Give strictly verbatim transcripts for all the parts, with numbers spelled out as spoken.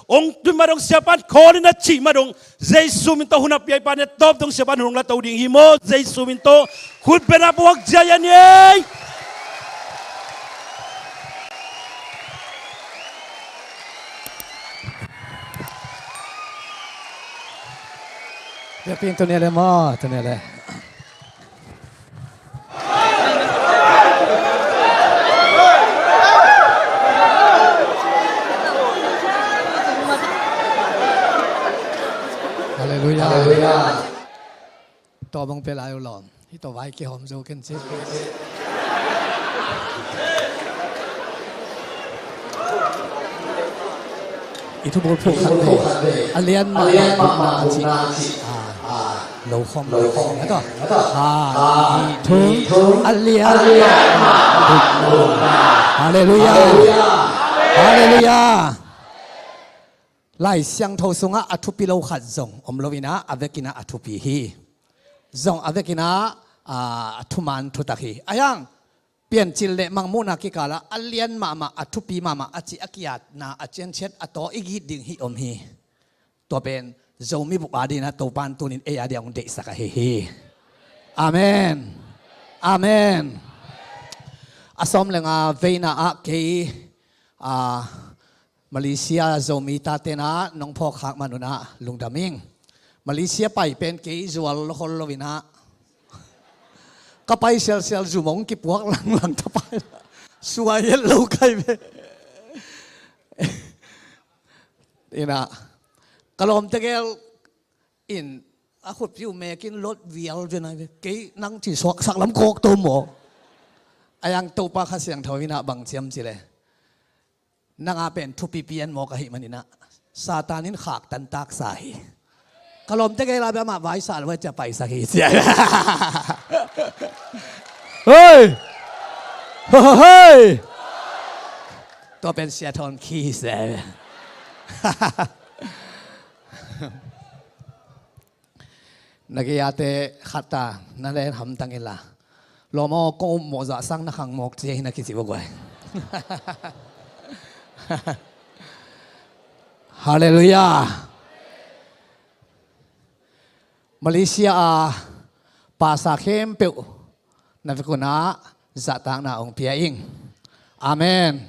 Ong tun mah dong siapan khawl in a cih mah dong, Jesu min tawh hun a piaipa ne tawp dong siapan hun ong la to ding hi maw? Jesu min tawh hun pen a puak zia a ni ei. Biakpiin tu ni a le maw, tu ni a le. Halleluiah. Halleluiah. Tawh bang pia lai uh lawm. Hih tawh vai kihawm zo ken ci. I thu bulphuh khat ve. A lian mahmah gupna a cih. Ah, lo khawm lo khawm. Khat, nih, thum. A lian mahmah gupna. Halleluiah. Halleluiah. Lai Siangtho sungah a thupi lo khat zong om lo in ah, a vekin ah a thupi hi. Zong a vekin ah, ah, a thuman thutak hi. A hiang Piancil le Mangmuhna kikalah a lian mahmah, a thupi mahmah a cih a ki-atna a cianciat a tawh i git ding hih om hi. Tua pen Zomi bup a dingin ah Topa'n tunin ei a ding hong deihsak ahi hi. Amen. Amen. A sawm le nga veina ah kei, ah, Malaysia Zomi tate'n ah nong phawk khak man un ah lungdam ing. Malaysia pai pen kei zual lo khol lo in ah, ka pai sialsial zu mong kipuak langlang ta pai. Suai et lo kai ve. In ah ka lawmte gel in a khutpi uh mekin lot vial ve nai ve. Kei nang ci suaksak lam kawk to maw? A hiang Topa Kha Siangtho in ah bang ci hiam cih leh, nang a pen thupipi en mawk ahih manin ah Satan in khak tantaksa hi. Ka lawmte gel a bia mah vaisa lo a cia paisak hi cia. Hei! Hei! Tua pen Sia Thawn khi hi se. Na gei-ate khat ta na len hamtang inla, lawm aw, kong upmawh zah sang na khang mawk ci hi na kici uh guai. Halleluiah. Malaysia a pasa khempeuh na vek un ah zahtakna hong pia ing. Amen.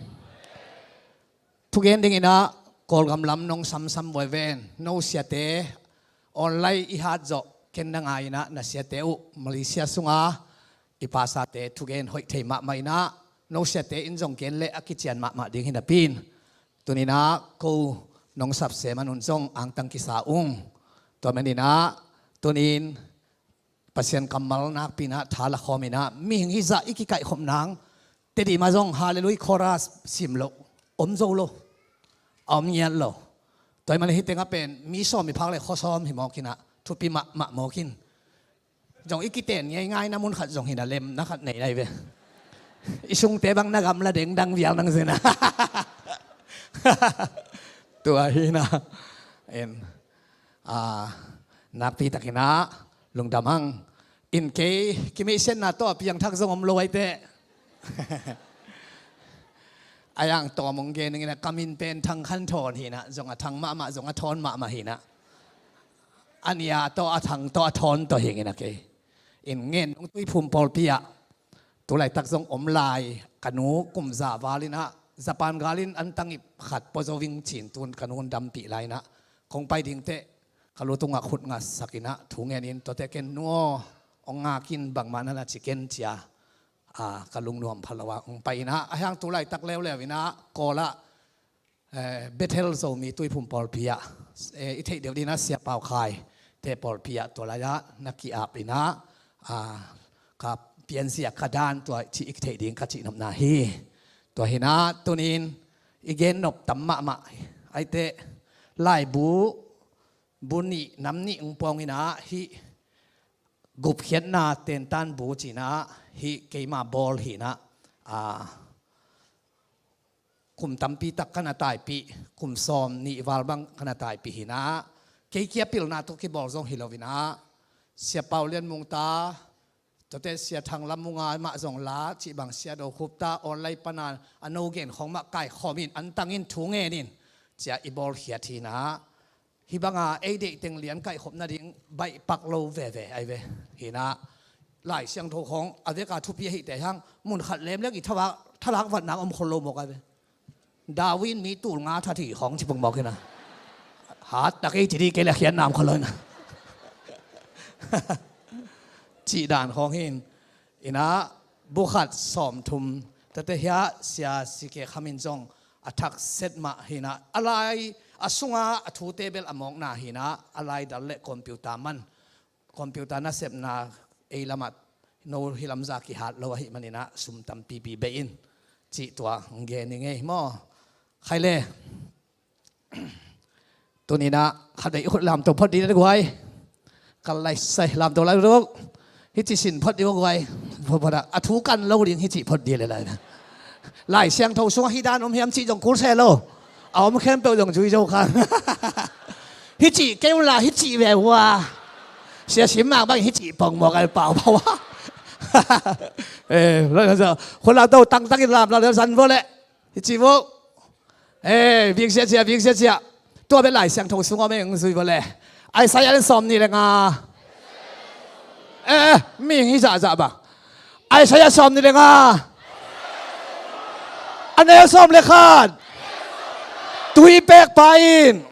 Thugen dingin ah Kawlgam lam nong samsam buai ven. No siate online i hat zawh ken na ngai in ah na siate uh Malaysia sunga i pasate thugen hoih thei mahmah in ah no siate in zong gen leh a kician mahmah ding hi napi in, tuni in ah ko nong sapsem a nun zong angtang kisa ung. Tua manin ah tuni in Pasian kammal nakpi in ah tha la khawm in ah mihing hizah i kikaihkhop nang Tedim ah zong Halleluiah chorus sim loh om zo lo, a om ngiat lo. Tua ahih manin hih tengah pen mi sawm i phak le khua sawm hi mawk in ah thupi mahmah mawk in. Zong i kiten ngeingai na mun khat zong hi na lem na khat nei lai ve. I sungte bang na gamla dengdang vial nang zen a. Tua hi na. En. Ah, nakpi takin ah lungdam hang. In kei kimeisiatna tawh a piangthak zong om lo ai teh. A hiang tawm hong gen ing in ah ka min pen Thang Khan Thawn hi in ah zong a thang mahmah zong a thawn mahmah hi in ah. A nia tawh a thang tawh a thawn tawh hi ing in ah kei. In Ngen Nong Tuiphum pawlpi ah tu laitak zong om lai, ka nu kum za val in ah Japan gal in an tang ip khat pua zo ving cin tun ka nu hong dampih lai in ah kong pai ding teh ka lu tungah khut ngasak in ah thu ngen in tuate ken nu aw hong ngak in bangmah na na ci ken cia, ah, ka lungnuam pha lo ah hong pai in ah a hiang tu laitak leuleu in ah Kawl ah eh, Bethel Zomi Tuiphum pawlpi ah, eh, i theih deuh ding in ah Sia Pau Khai te pawlpi ah tua lai ah na ki-ap in ah, ah, ka pianzia ka dan tua cih i theih ding ka cihnopna hi. Tua hi in ah tuni in i gennop tam mahmah ai teh laibu bu nih nam nih hong puang in ah hih gupkhiatna tentan bu ci in ah hih keima bawl hi in ah, ah, kum tampi tak ka na taipih, kum sawm nih val bang ka na taipih hi in ah kei kia pilna tawh kibawl zong hi lo in ah Sia Pau Lian Mung ta, tuate Sia Thang Lam Mung a mah zong la cih bang Sia Do Khup ta online pan a a no gen khawng mah kaikhawm in an tang in thu ngen in cia i bawlkhiat hinah, hih banga ei deih teng lian kaihkhop nading baihpak lo veve ai ve. Hinah Lai Siangtho khawng a veka thupi ahihte hang mun khat lemleng i thalak, thalak vatna om khol lo mawk ai ve. Darwin mi tul nga that hi khawng ci pong mawk hinah, hat tak ei ci dih kei le khiat nam khol lo hinah. Cih dan khawng hin. Inah bukhat sawmthum tete hiah sia sike khamin zong a thakset mah hinah, a lai a sunga a thute bel a mawkna hinah, a lai dal le computer man, computer nasepna ei lamah no hi lamza kihat lo ahih maninah sum tampipi bei in cih tua gen i ngei maw? Khai le. Tuninah khat vei khut lamto phot dih le guai. Kal lai sai lamto lai ruk. Hici sin phot dih guai. Phot phot a thu kan lo ding hici phot dih le lai. Lai Siangtho sungah hi dan om hiam cih zong kul se lo. A om khempeuh zong zui zo kha. Hici kei unla hici ve ua. Sia sim mak bang hici pong mawk ai pau pau a. Eh, khut lamto tangtang in lam la le zan vo le. Hici vo. Eh, vik sia cia, vik sia cia. Tua bel Lai Siangtho sung om eng zui vo le. Isaiah le sawm nih le nga. Eh, eh, mi hi zahzah ba. Isaiah sawm nih le nga. A neu sawm le khat. Tui pekpa in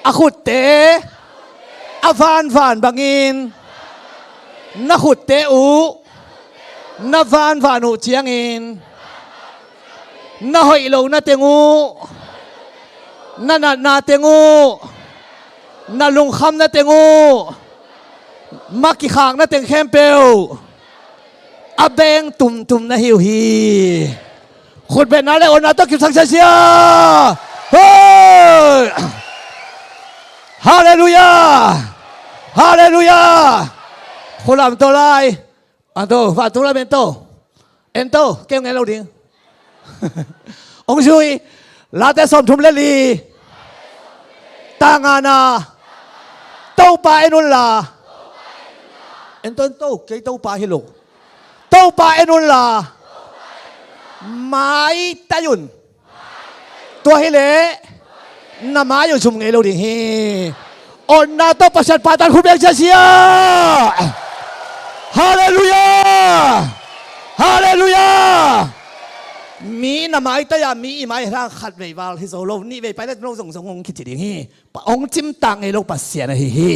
a khutte a vanvan bangin na khutte uh na vanvan uh ciangin na hoih lo na teng uh, na natna teng uh, na lungkham na teng uh, ma kikhak na teng khempeuh a beng tumtum na hi uh hi. Khutbetna le awnna tawh kipsak sia sia. Hoi! Halleluiah! Halleluiah! Khulam to lai. Anto, vantung lam ento. Ento, keu ngen lo ding. Ong zui, Late sawmthum le li. Tangana. Topa en unla. Ento, ento, kei Topa hi lo. Topa en unla. Maitai un. Tua hileh na mai uh zum ngei lo ding hi. Awnna tawh Pasian pahtan khut beng sia sia. Halleluiah. Halleluiah. Mi na maitai a mi i mai hang khat vei val hi zo lo, nih vei pai le no zong zong hong kici ding hi. Pa hong cimtak ngei lo Pasian ahi hi.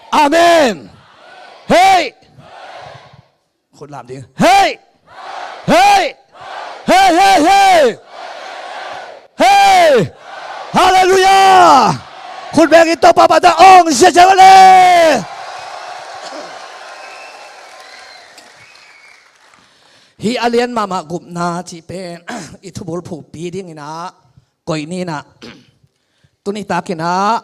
Amen. Hei. Khut lam ding. Hei! Hei! Hei, hei, hei! Hei! Halleluiah! Khut beng in Topa pahtan ong sia sia le. Hih a lian mahmah gupna cih pen i thubul phuhpi dinginah koih ninah tuni takinah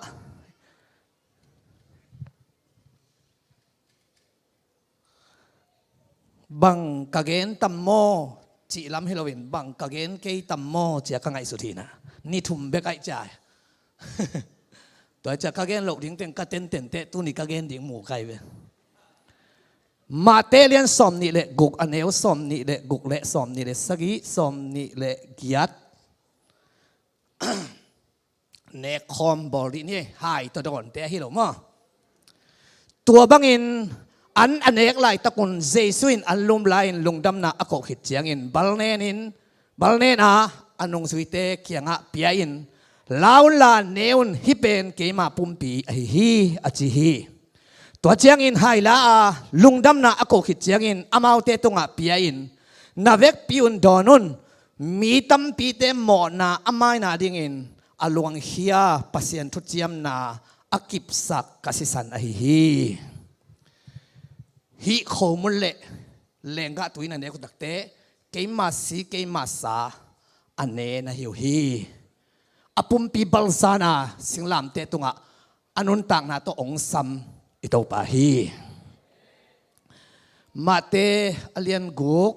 bang ka gen tam maw cih lam hi loin bang ka gen kei tam maw cia ka ngaihsut hinah ni thum bek aih cia. Tua cia ka gen loh ding teng ka tenten teh tuni ka gen ding mu kai ve. Mate lian sawm nih le guk a neu sawm nih le guk le sawm nih le sagih sawm nih le giat. Nekkhawm bawl dih ni, hai tawh dawnte ahi lo maw? Tua bangin an a nek laitakun Jesu in an lum lai-in lungdamna a koh khit ciangin balnenin balnena a nungzuite kiangah pia-in la unla ne un, hih pen keima pumpi ahi hi a ci hi. Tua ciangin hai la a lungdamna a koh khit ciangin amaute tungah pia-in na vekpi un dawn un. Mi tampite mawhna a maina dingin a luangkhia Pasian thuciamna a kipsak ka sisan ahi hi. Hih khomun le lenggah tui na nek uh takte keima si keima sa a ne na hi uh hi. A pumpi balsana singlamte tungah a nuntakna tawh ong sam i Topa hi. Mate a lian guk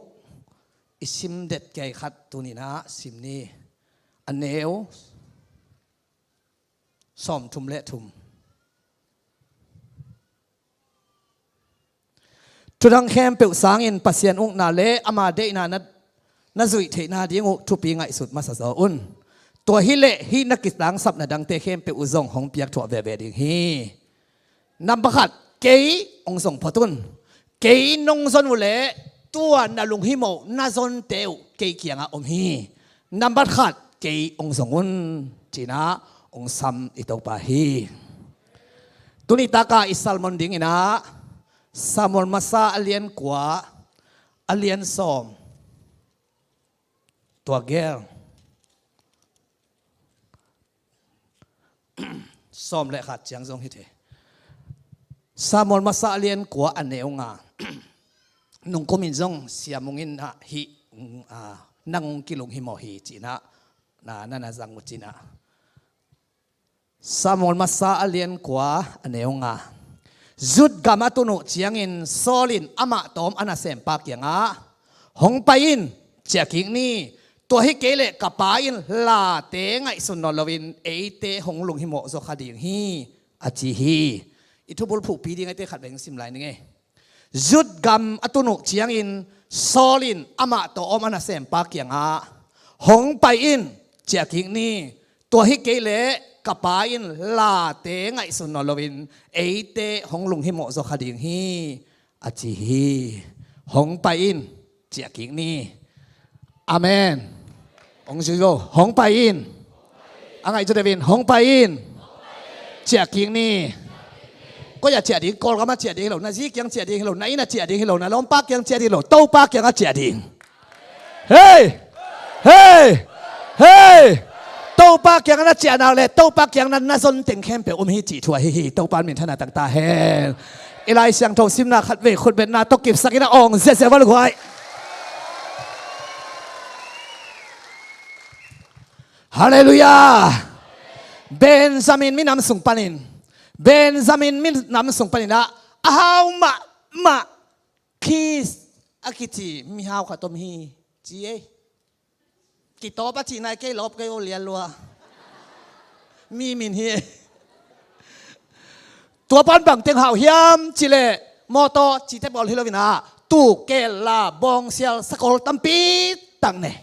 i sim det kei khat tuninah sim ni. A neu sawmthum le thum. Thudang khempeuh sangin Pasian ukna le ama deihna na, na zuih theihna ding uh thupi ngaihsut masa zaw un. Tua hileh hih na kitangsapna dangte khempeuh uh zong hong piakthuah veve ding hi. Nambat khat, kei hong zong phot un. Kei nong zon uh leh tua na lunghimawh na zonte uh kei kiangah om hi. Nambat khat, kei hong zong un, ci-in ah hong sam i Topa hi. Tuni taka i sermon dingin ah Samuel masa a lian kua, a lian sawm, tua gel sawm le khat ciang zong hi thei. Samuel masa a lian kua a neu nga. Nung kumin zong siamung in ah hih, ah, nang hong kilunghimawh hi ci-in ah na, na, na zang uh ci-in ah. Samuel masa a lian kua a neu nga. Zut gam a tun uh ciangin Saul in amah tawm a nasempa kiangah, hong pai in, ciah kik ni. Tua hi kei leh ka pa in late ngaihsun nawn loin eite hong lunghimawh zaw kha ding hi, a ci hi. I thubulphuhpi ding a eite khat vei hong sim lai ning ei. Zut gam a tun uh ciangin Saul in amah tawm a nasempa kiangah, hong pai in, ciah kik ni. Tua hi kei leh ka pa in late ngaihsun nawn loin eite hong lunghimawh zaw kha ding hi, a ci hi. Hong pai in, ciah kik ni. Amen. Hong zui vo. Hong pai in. A ngaih cu deuh in, hong pai in. Ciah kik ni. Koi ah ciah ding, Kawlgam ah ciah ding hi lo, na zi kiang ciah ding hi lo, na inn ah ciah ding hi lo, na lawmpa kiang ciah ding hi lo, Topa kiangah ciah ding. Hei! Hei! Hei! Topa kiangah na ciah nak leh Topa kiang na, na zon teng khempeuh om hi cih thu ahi hi. Topa min thang a tangtak hen. I Lai Siangtho simna khat vei khutbetna tawh kipsakin a awng ziahziah val guai. Halleluiah. Benjamin minam sung panin, Benjamin minam sung panin ah a hau mahmah Kis a kici mihau khat om hi, ci ei. Kitawp a cihna i kei lawp kei o lian lua. Mi min hi ei. Tua pan bang teng hau hiam cih leh mawtaw cihte pawl hi lo-in ah tuu, keel, la, bawngsial, sakol tampi tak nei.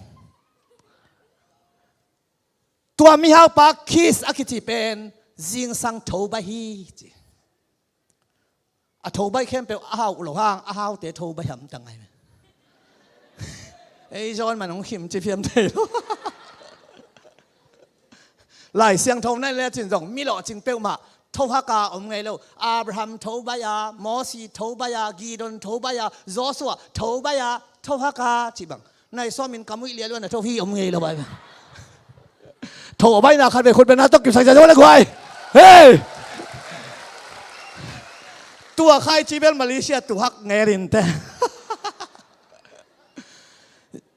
Tua mihaupa Kis a kici pen zingsang tho baih hi, ci. A tho baih khempeuh a hau lo hang, a haute tho baih hamtang ngai. Ei zawn man hong khim ci phiam thei lo. Lai Siangtho na en le cin zong mi lawhcing peuhmah tho hak a om ngei lo. Abraham tho baih a, Mosi tho baih a, Gideon tho baih a, Joshua tho baih a, tho hak a ci bang. Nai sawmin ka muih lialuan a tho hi om ngei lo bai. Tho a baihna khat vei khutbetna tawh kipsak ziahziah le guai. Hei! Tua khai ci bel Malaysia tu hak ngerin te.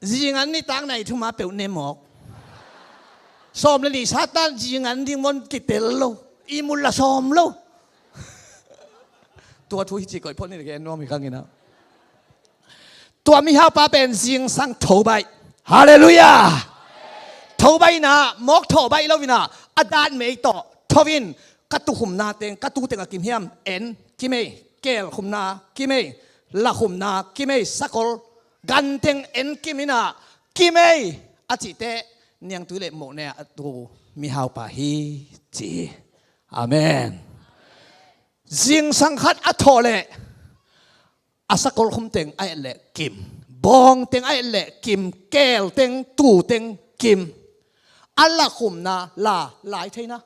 Zingan nitak nai thuma peuh ne mawk. Sawm le nih Satan zingan ding mon kitel lo. I mun la sawm lo. Tua thu hi ci koih phot ni le gen nuam hi khang ina. Tua mihaupa pen zingsang tho baih. Halleluiah. Tho baih ina, mawk tho baih lo ina, a dat mei tawh tho in, ka tu khumna teng, ka tu teng a kim hiam, en kim ei, keel khumna kim ei, la khumna kim ei, sakol gan teng en kim ina, kim ei a cihte, niangtui le moh ne a tu mihaupa hi ci hi. Amen. Zingsang khat a thawh leh a sakol khum teng a et leh kim, bawng teng a et leh kim, keel teng, tuu teng kim, a la khumna la, lai theina.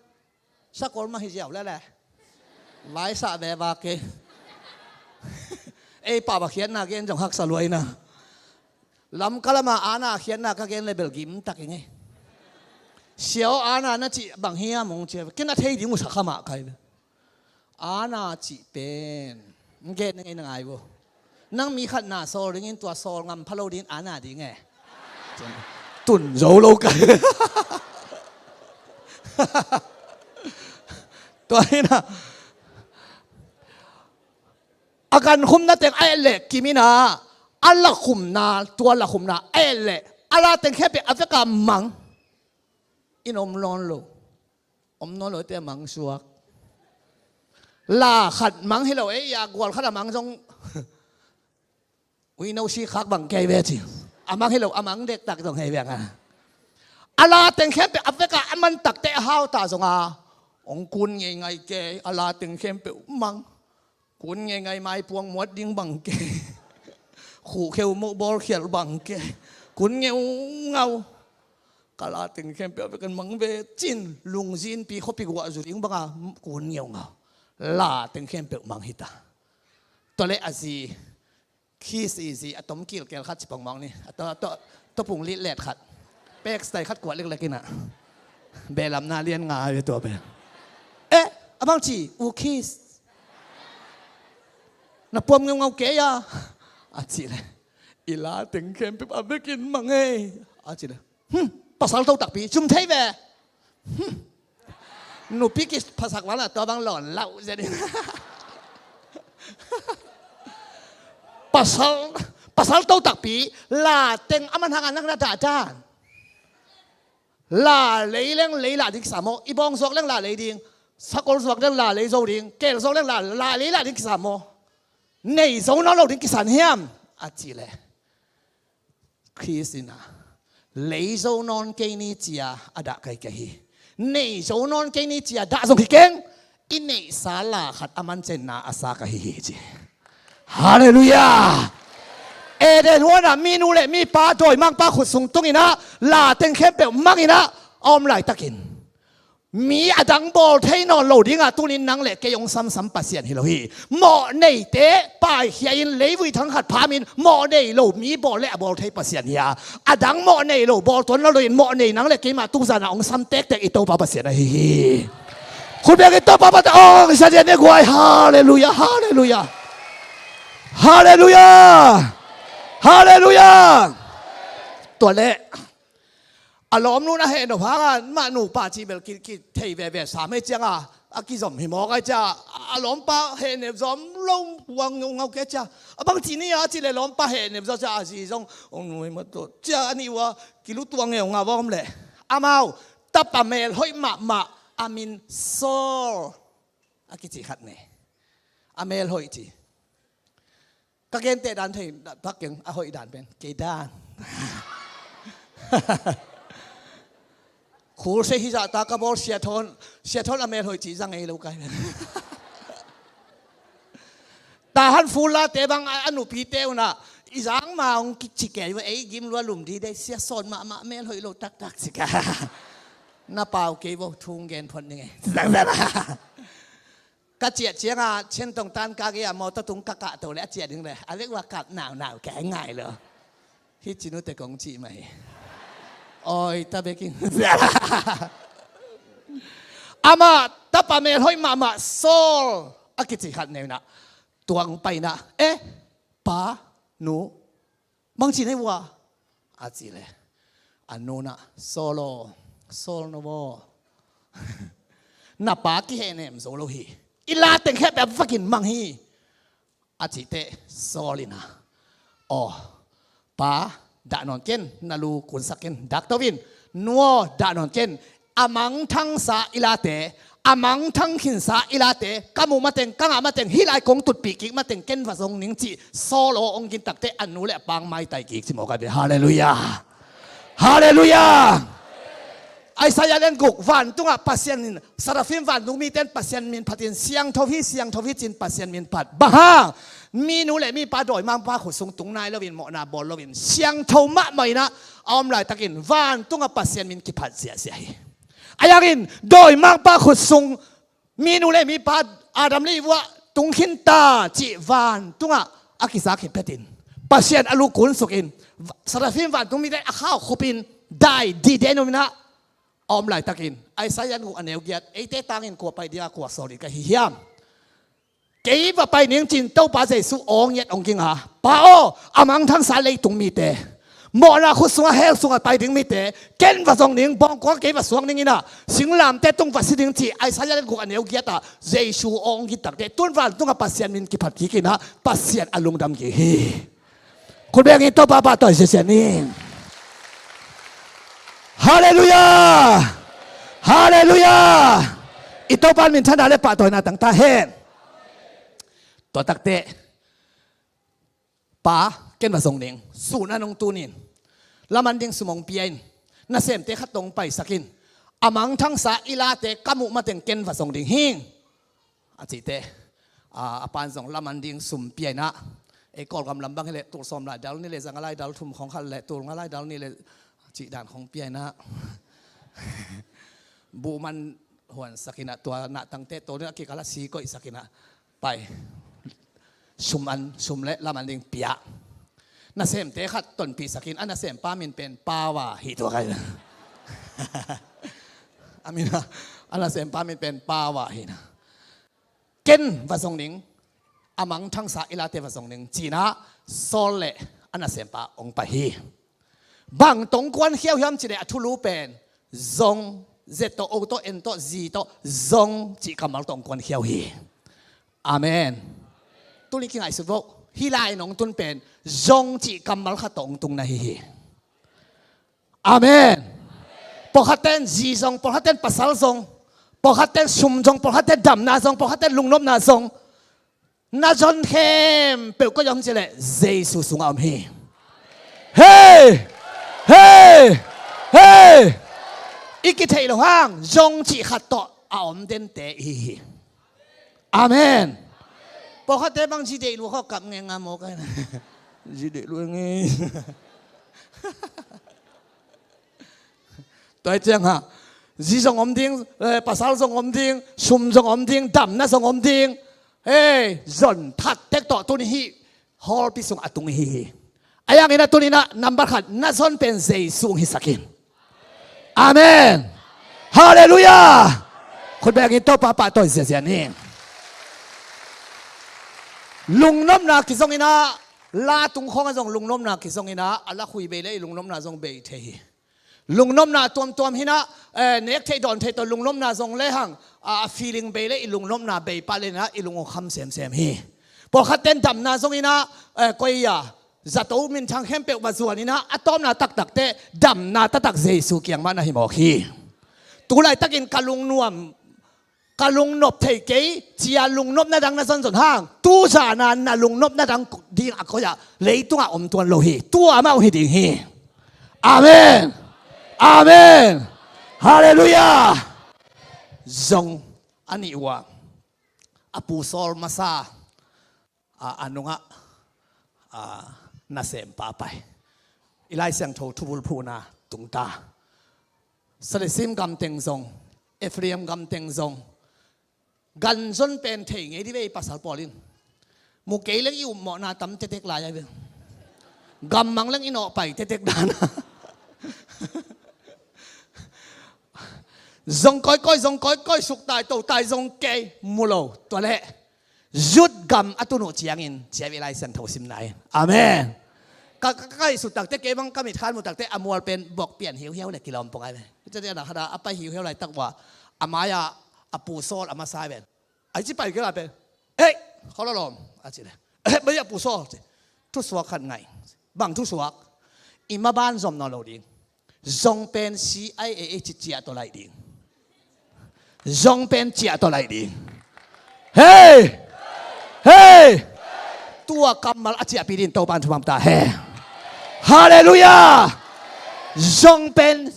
Sakol mah hi ziau lele. Vaisah ve vak e. Ei pau a khiatna gen zong haksa luaina. Lamka lama ana khiatna ka gen le bel gim tak i ngei. Siau ana na cih bang hiam hong cia. Kei na thei ding uh sa kha mah kai ve. Ana cih pen. Ngen na ngei na ngai vo. Nang mi khat na sawl dingin tua sawl ngam pha lo dingin ana ding e. Tun zo lo ka. Tua hi na. A gan khumna teng a et leh kim ina, a la khumna, tua la khumna a et leh a la teng khempeuh a veka mang. In om nawn lo. Om nawn lo te mang suak. La khat mang hi lo, ei a gual khat a mang zong. Ui no si khak bang kei ve ci. A mang hi lo, a mang dektak zong hei ve nga. A la teng khempeuh a vek a, a man takte a hau ta zong a, hong kun ngeingai kei, a la teng khempeuh mang. Kun ngeingai, maipuang muat ding bang kei. Khuhkheu moh bawlkhialh bang kei. Kun ngeungau. Ka la teng khempeuh a vek a, mang ve cin, lungzinpi khuapi guah zu ding bang a, kun ngeungau. La teng khempeuh mang hi ta. Tua leh a zi, kiss i zi, a tom kilkel khat ci pongmawk ni. A to, to, to pung litlet khat. Pek style khat kuah leklek in a. Belamna lian nga ve tua pen. Eh, a bang ci, u kiss. Na puam ngeungau kei a. A ci leh, i la teng khempeuh a vek in mang ei. A ci leh, hmm, pasal to takpi, zum thei ve. Hmm. Nupi kiphasak vang a tua bang lawn lauh zia ding. Pasal, pasal to takpi, la teng a man hang a nang na dahdan. La lei leng lei lah ding kisam maw? I bawng zuak leng la lei ding, sakol zuak leng la lei zo ding, kel zuak leng la, la lei lah ding kisam maw? Nei zo nawn lo ding kisan hiam? A ci leh, Khrist in a, lei zo nawn kei ni ci a a dah kaikai hi. Nei zo nawn kei ni ci a dah zong hi keng. I neihsa la khat a man ciangin na a sa ka hi hi ci. Halleluiah. Eden huan ah minu le mipa dawimangpa khut sung tung in a, la teng khempeuh mang in a, a om laitakin mi a dang bawl thei nawn lo ding a, tuni in nang le kei hong samsam Pasian hi lo hi. Mawh neite paikhia in, leivui thang khat pham in, mawh nei lo mi bawl le a bawl thei Pasian hi a, a dang mawh nei lo bawl tuan lo in, mawh nei nang le keimah tu zan a hong sam tektek i Topa Pasian ahi hi. Khut beng in Topa Pasian, oh, i sa dian ne guai. Halleluiah, halleluiah. Halleluiah. Halleluiah. Tua leh a lawmnu na heh nop hang a, mah nupa cih bel ki, kithei veve sam hi ciang a, a kizom hi mawk ai cia, a lawmpa heh nep zom lo, huang ngeungau kei cia. A bang ci ni a ci leh lawmpa heh nep zom cia, a zi zong hong nui mah tawh cia, a nih uh a kilutuang ngeungau a om leh, amau tapa mel hoih mahmah a min Saul a kici khat nei. A mel hoih ci. Ka genteh dan thei tak keng, a hoih dan pen kei dan. Khul se hi zah ta ka bawl, Sia Thawn, Sia Thawn a mel hoih cih zang ei lo kai pen. Tahan fullate bang a, a nupite un a, i zang ma hong kici kei va, ei gim lua lum di dei, Sia Sawn mahmah mel hoih lo taktak ci ka. Na pau kei vo, thung gen phot ning ei. Zang zang. Ka ciah ciangin Chin Tong Tan ka gei a mawtaw tung ka kahto leh a ciah ding leh a lek ua kap naunau kei ngai lo. Hih ci nute kong cih mah hi. Oi ta bekin. Amah tapa mel hoih mahmah Saul a kici khat nei in a, tua hong pai in a, eh, pa, nu, bang ci na hi uh a, a cih leh, a nu in a, Saul aw, Saul no aw, na pa kihehnem zo lo hi. I la teng khempeuh a vek in mang hi, a cih teh Saul in a, aw, pa, dah nawn ken, na lu kunsak ken, dak to in, nu aw, dah nawn ken, a mangthangsa i late, a mangthang khinsa i late, ka muh mateng, ka ngah mateng, hih lai kong tutpih kik mateng ken va zong ning cih Saul aw hong gin tak teh a nu le a pa hong maitai kik ci mawk a ve. Halleluiah. Halleluiah. Isaiah lian guk, vantungah Pasian in, Seraphim vantung mite in Pasian min phat in, siangtho hi, siangtho hi ci-in Pasian min phat. Bang hang? Minu le mipa dawimangpa khut sung tung nai lo in, mawhna bawl lo in, siangtho mahmah in a, a om laitakin vantungah Pasian min kiphat ziahziah hi. Ahi hangin dawimangpa khut sung minu le mipa, Adam le Eve ah tung khin ta cih vantungah a kizak hi phet in, Pasian a lu kunsuk in, Seraphim vantung mite a khau khup in, dai dide nuam in a, a om laitakin, Isaiah lian guk a neu giat, eite tangin kua pai ding a, kua sawl ding ka hi hiam? Kei va pai ning ci-in Topa Jesuh aw ngiat hong ging a, Pa aw, a mangthangsa leitung mite, mawhna khut sungah hell sungah pai ding mite, ken va zong ning, bawngkua kei va suak ning in a, singlamteh tung va si ding ci Isaiah lian guk a neu giat ah Jesuh aw hong gin tak teh, tun vantungah Pasian min kiphat kik in a, Pasian a lungdam kik hi. Khut beng in Topa pahtawi siasia ni. Halleluiah. Halleluiah. I Topa in minthanna le pahtawina tang ta hen. Tua tak teh, Pa, ken va zong ning, sun a nong tun in, laman ding sum hong pia in, nasemte khat tawh hong paisak in. A mangthangsa i late ka muh mateng ken va zong ding hi, a cihte. A, a pan zong laman ding sum pia inah, ei Kawlgam lam bang hileh tul sawm lai dal nih le za nga lai dal thum khong khat le tul nga lai dal nih le cih dan khong pia inah, buhman huansak inah, tua nahtangte to inah kikal a si koihsak inah pai. Sum an, sum le laman ding pia. Nasemte khat tonpihsak in, a nasempa min pen Pawa hi tua kai. A min a, a nasempa min pen Pawa hi na. Ken va zong ning, a mangthangsa i late va zong ning ci inah, Saul le a nasempa hong pai hi. Bang tawh hong kuan khiau hiam cih leh a thulu pen zong, Z tawh, O tawh, N tawh, G tawh, zong cih kammal tawh hong kuan khiau hi. Amen. Tuni kingaihsut vo. Hih lai-in hong tun pen zong cih kammal khat tawh hong tung na hi hi. Amen. Pawlkhatte in zi zong, pawlkhatte in pasal zong, pawlkhatte in sum zong, pawlkhatte in damna zong, pawlkhatte in lungnopna zong. Na zon khempeuh koi om cih leh Jesu sungah om hi. Hei! Hei! Hei! I kitheih loh hang zong cih khat tawh a om dente i hi hi. Amen. Pawlkhatte bang zi deih lua khawh kap ngenga maw kai na. Zi deih lua nge. Tua hi ciang ha, zi zong om ding, eh, pasal zong om ding, sum zong om ding, damna zong om ding. Hei, zon that tek tawh tuni hih hawlpi sung a tung i hi hi. A yang inah tuni inah number khat na zon pen Jesu hong hisak in. Amen. Halleluiah. Khut bengin Topa pahtawi ziazia ni. Lungnopna kizong inah, la tung khawng a zong lungnopna kizong inah, a lakhui bei le i lungnopna zong bei thei hi. Lungnopna tuamtuam hi inah, eh, nek theih dawn theih tawh lungnopna zong lehang, a, a feeling bei le i lungnopna bei pah le inah i lung hong kham semsem hi. Pawlkhatte in damna zong inah, eh, koi a, zato minthang khempeuh va zuan inah, a tawpna taktakte damna taktak Jesu kiang mah na hi mawk hi. Tu laitakin ka lungnuam, ka lungnop thei kei ci-a lungnopna dang na zonzon hang, tu zan a na lungnopna dang ding a koi ah leitungah om tuan lo hi. Tua mah uh hi ding hi. Amen. Amen. Halleluiah. Zong a nih uh ah, a pu Saul masa a, a nungah, a, nasempa pai. I Lai Siangtho thubulphuhna tungta. Salisim gamteng zong, Ephraim gamteng zong, ganzon pen thei ngei di ve i pasal pawl in. Mu kei leng i upmawhna tam tetek lai a ve. Gammang leng i nawhpai tetek dan a. Zong kawikawi, zong kawikawi, suktai totai zong kei mu lo. Tua leh Zut gam a tun uh ciangin, ciah ve Lai Siangtho simna in. Amen. Ka, ka, ka ngaihsut takte, kei bang ka mitkhan mu takte, a mual pen bok pian hiuhiau le kilawm pong ai ve. Ciah ve na khada, a pai hiuhiau laitak uh a, a mai-ah a pu Saul a masa ai ve. Ai ci pai kei la pen. Ei, khaw lawlawm, a ci le. Eh, bai a pu Saul, ci. Thusuak khat ngaih. Bang thusuak? I maban zom nawn lo ding. Zong pen C I A A ci ciah tawh laih ding. Zong pen ciah tawh laih ding. Hei! Hei! Tua kammal a ciahpih ding Topan thupha ta hen. Halleluiah! Zong pen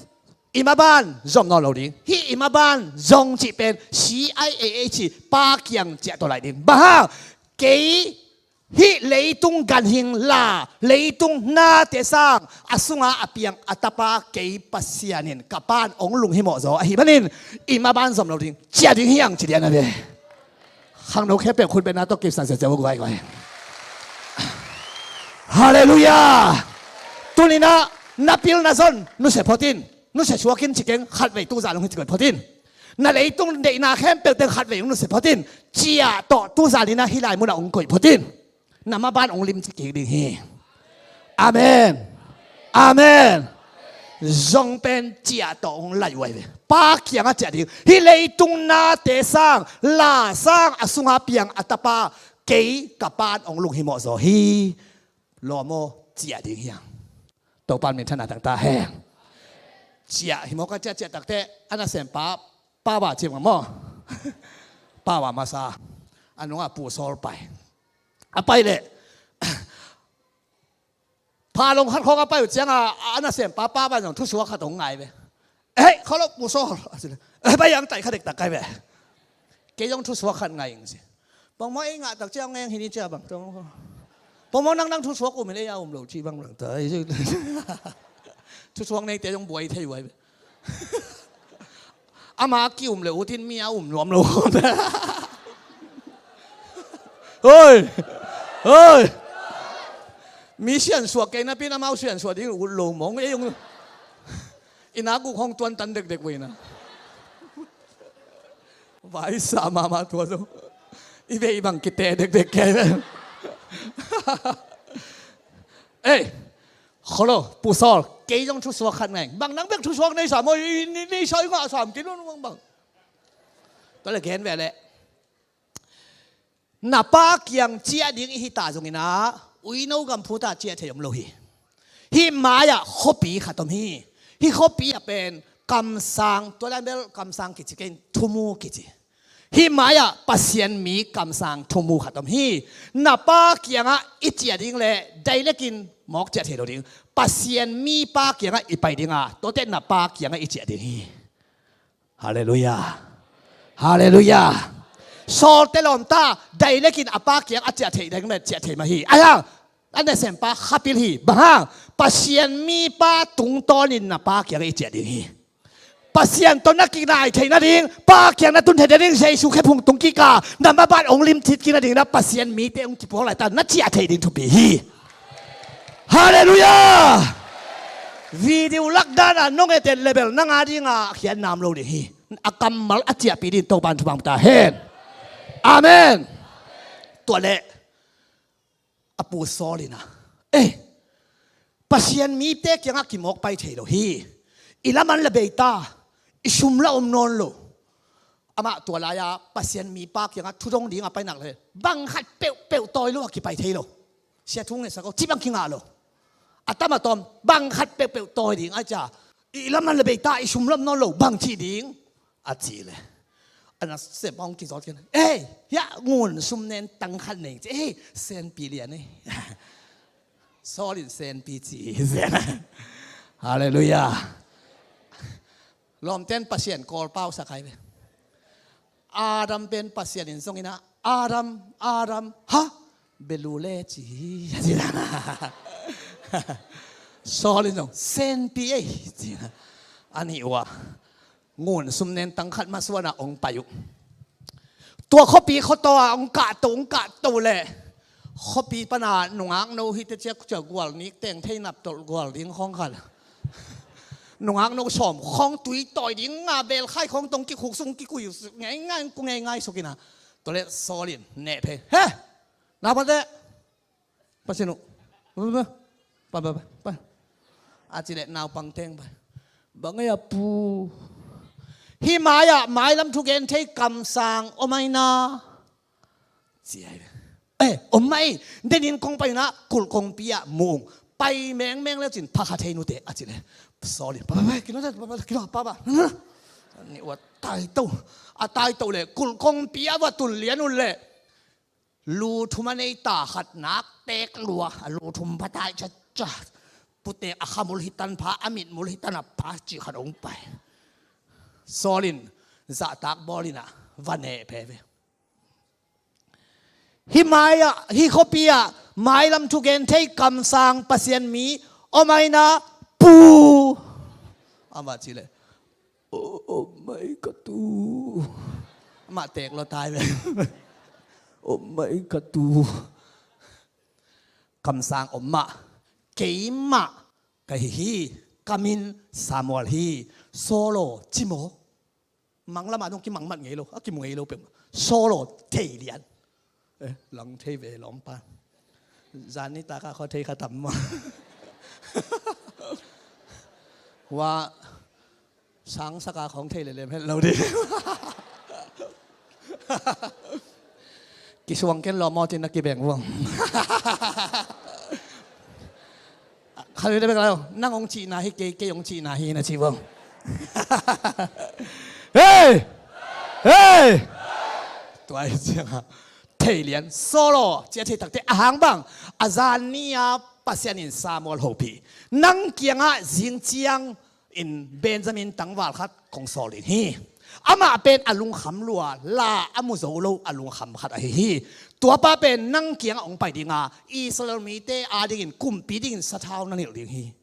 i maban zom nawn lo ding. Hih i maban zong cih pen C I A A ci pa kiang ciah tawh laih ding. Bang hang? Kei hih leitung ganhing la, leitung nate sang a sunga a piang a tapa kei Pasian in ka pan hong lunghimawh zaw ahih manin i maban zom lo ding, ciah ding hi hang ci lian a ve. Khangno khempeuh khut bengna tawh kipsak ziauziau uh guai guai. Halleluiah. Tuninah na pil na zon nusia phot in, nusia suak in ci keng, khatvei tuzan hong hi ci koih phot in. Na leitung deihna khempeuh teng khatvei hong nusia phot in. Ciah tawh tuzan inah hih lai munah hong koih phot in. Na maban hong limci kik ding hi. Amen. Amen. Zong pen ciah tawh hong laih uh ai ve. Pa kiangah ciah ding. Hih leitung nate sang, la sang a sunga piang a tapa kei ka pan hong lunghimawh zaw hi. Lawm aw, ciah ding hi hang. Topan minthanna tang ta hen. Ciah hi mawk a, ciah ciah takte a nasempa Pawa ci mawk maw? Pawa masa a nungah pu Saul pai. A pai leh Phalong khat khawng a pai uh ciangin a, a nasempa pa bang zong thusuak khat hong ngai ve. "Hei, kholo, Pu Saul," a ci leh, "Eh, bai ang tai kha dektak kai ve. Kei zong thusuak khat ngai ing," ci. "Bang maw, ei ngah tak ciang ngeng hi ni cia bang. Bang maw, nang nang thusuak um in, ei a um lo ci bang bang ta." Thusuak neite zong buai thei uh ai ve. Ama ki um le ut in mi a um nuam lo. Hoi! Hoi! Mi siansuak kei napi in amau siansuak ding ut lo mong. Ei ung. Ina guk hong tuan tan dekdek uh ina. Vai sa mahmah tua zo. I ve i bang kite dekdek kei. Ei, kholo, Pu Saul, kei zong thusuak khat ngai. Bang nang bek thusuak nei sa maw, i, i, nei sa i ngah sam kin un bang bang. Tua le gen ve le. Na pa kiang ciah ding i hi ta zongin ah, uino gam phu ta ciah thei om lo hi. Hih mai-ah khuapi khat om hi. Hih khuapi ah pen kamsang, tua lai bel kamsang kici kei in, thumu kici. Hih mai-ah Pasian mi kamsang thumu khat om hi. Na pa kiangah i ciah ding le direct in mawk ciah thei lo ding. Pasian mi pa kiangah i pai ding a, tuate na pa kiangah i ciah ding hi. Halleluiah. Halleluiah. Sawlte lawm ta, direct in a pa kiang a ciah thei ding le ciah thei mah hi. Ahi hang a nasempa khapil hi. Bang hang? Pasian mi pa tungtawnin na pa kiangah i ciah ding hi. Pasian tawh na kinai thei nading, pa kiang na tun thei nading, Jesu khephung tung kik a, na mabat hong limcit kik nading na Pasian mite hong kipuak lai ta, na ciah thei ding thupi hi. Halleluiah! Video lak dan a nong et et le bel nang a ding a khiat nam lo ding hi. A kammal a ciahpih ding Topa'n thupha ta hen. Amen. Tua leh a Pu Saul in ah, eh, Pasian mite kiangah kimawk pai thei lo hi. I laman la bei ta, i sum la om nawn lo. Amah tua lai-a Pasian mipa kiangah thudong ding a pai nak le bang khat peuhpeuh tawi lo a kipai thei lo. Sia thu ngetsak aw, cih bang kingah lo. A tam a tawm bang khat peuhpeuh tawi ding a cia, i laman la bei ta, i sum la om nawn lo, bang cih ding a cih le, a nasempa hong kizawt khin. "Ei, hiah ngun sum nen tang khat nei," ci. "Ei, senpi lian ei." Saul in senpi ci hi. Halleluiah. Lawmten Pasian kawl pau sak hai ve. Adam pen Pasian in zong in ah, "Adam, Adam, ha, belu le," ci hi. Saul in zong, "Senpi ei," ci. A nih uh ah ngun sum nen tang khat masuan a hong pai uh. Tua khuapi khuataw a hong kahto, hong kahto leh khuapi pan a nungak no hi te cia, cia gual nik teng thei nap tolh gual ding khawng khat, nungak no sawm khawng tui tawi ding a belkhai khawng tong kikhuk sung kikui ngeingai, ku ngeingai suk in ah. Tua leh Saul in neh phei, "He! Naupangte, pa sin uh. Pa, pa, pa, pa, pa." A cih leh naupang teng pai. "Bang ei a pu? Hih mai-ah mailam thugen thei kamsang om ai na?" Ci ai. "Eh, om mah ei. Denin kong pai un ah kulh kongpi ah mu ung. Pai mengmeng le cin pha kha thei nute," a cih leh Saul in, "Pa, pa, pa, kilo, pa, pa, kilo, pa, pa." Nih uh a taito. A taito leh kulh kongpi ah va tun lian un leh lu thum a nei ta khat nak teek lua, a lu thum pha tai caca. Putek a khamul hi tan pha, a mitmul hi tan a pha cih khat hong pai. Saul in zahtak bawl in ah va neh phei ve. "Hih mai-ah, hih khuapi-ah mailam thugen thei kamsang Pasian mi om ai na pu?" Amah cih leh, "Om, om mai ka tu." Amah teek lua tai ve. "Om mai ka tu. Kamsang om mah, keimah ka hi hi. Ka min Samuel hi. Saul aw, ci maw?" Manglam ah dong kimangmat ngei lo, a kimu ngei lo peuh. "Saul aw, thei lian." Eh, lang thei ve lawmpa. Zan nitak ah khaw thei kha tam maw? Hua sangsak a khawng thei lelem het lo ding. Kisuang ken lawm aw cin na kibeng vuang. Khat vei bek lo, nang hong cihna hi, kei, kei hong cihna hi na ci vuang. Hei! Hei! Tua hi ciangah thei lian, Saul aw, ci a thei takte a hang bang, a zan ni-a Pasian in Samuel hopih. Nang kiangah zingciang in Benjamin tangval khat kong sawl ding hi. Amah pen a lungkham lua, la a mu zo lo a lungkham khat ahi hi. Tuapa pen nang kiangah hong pai dinga Israel mite adingin kumpi dingin sathau na nilh ding hi,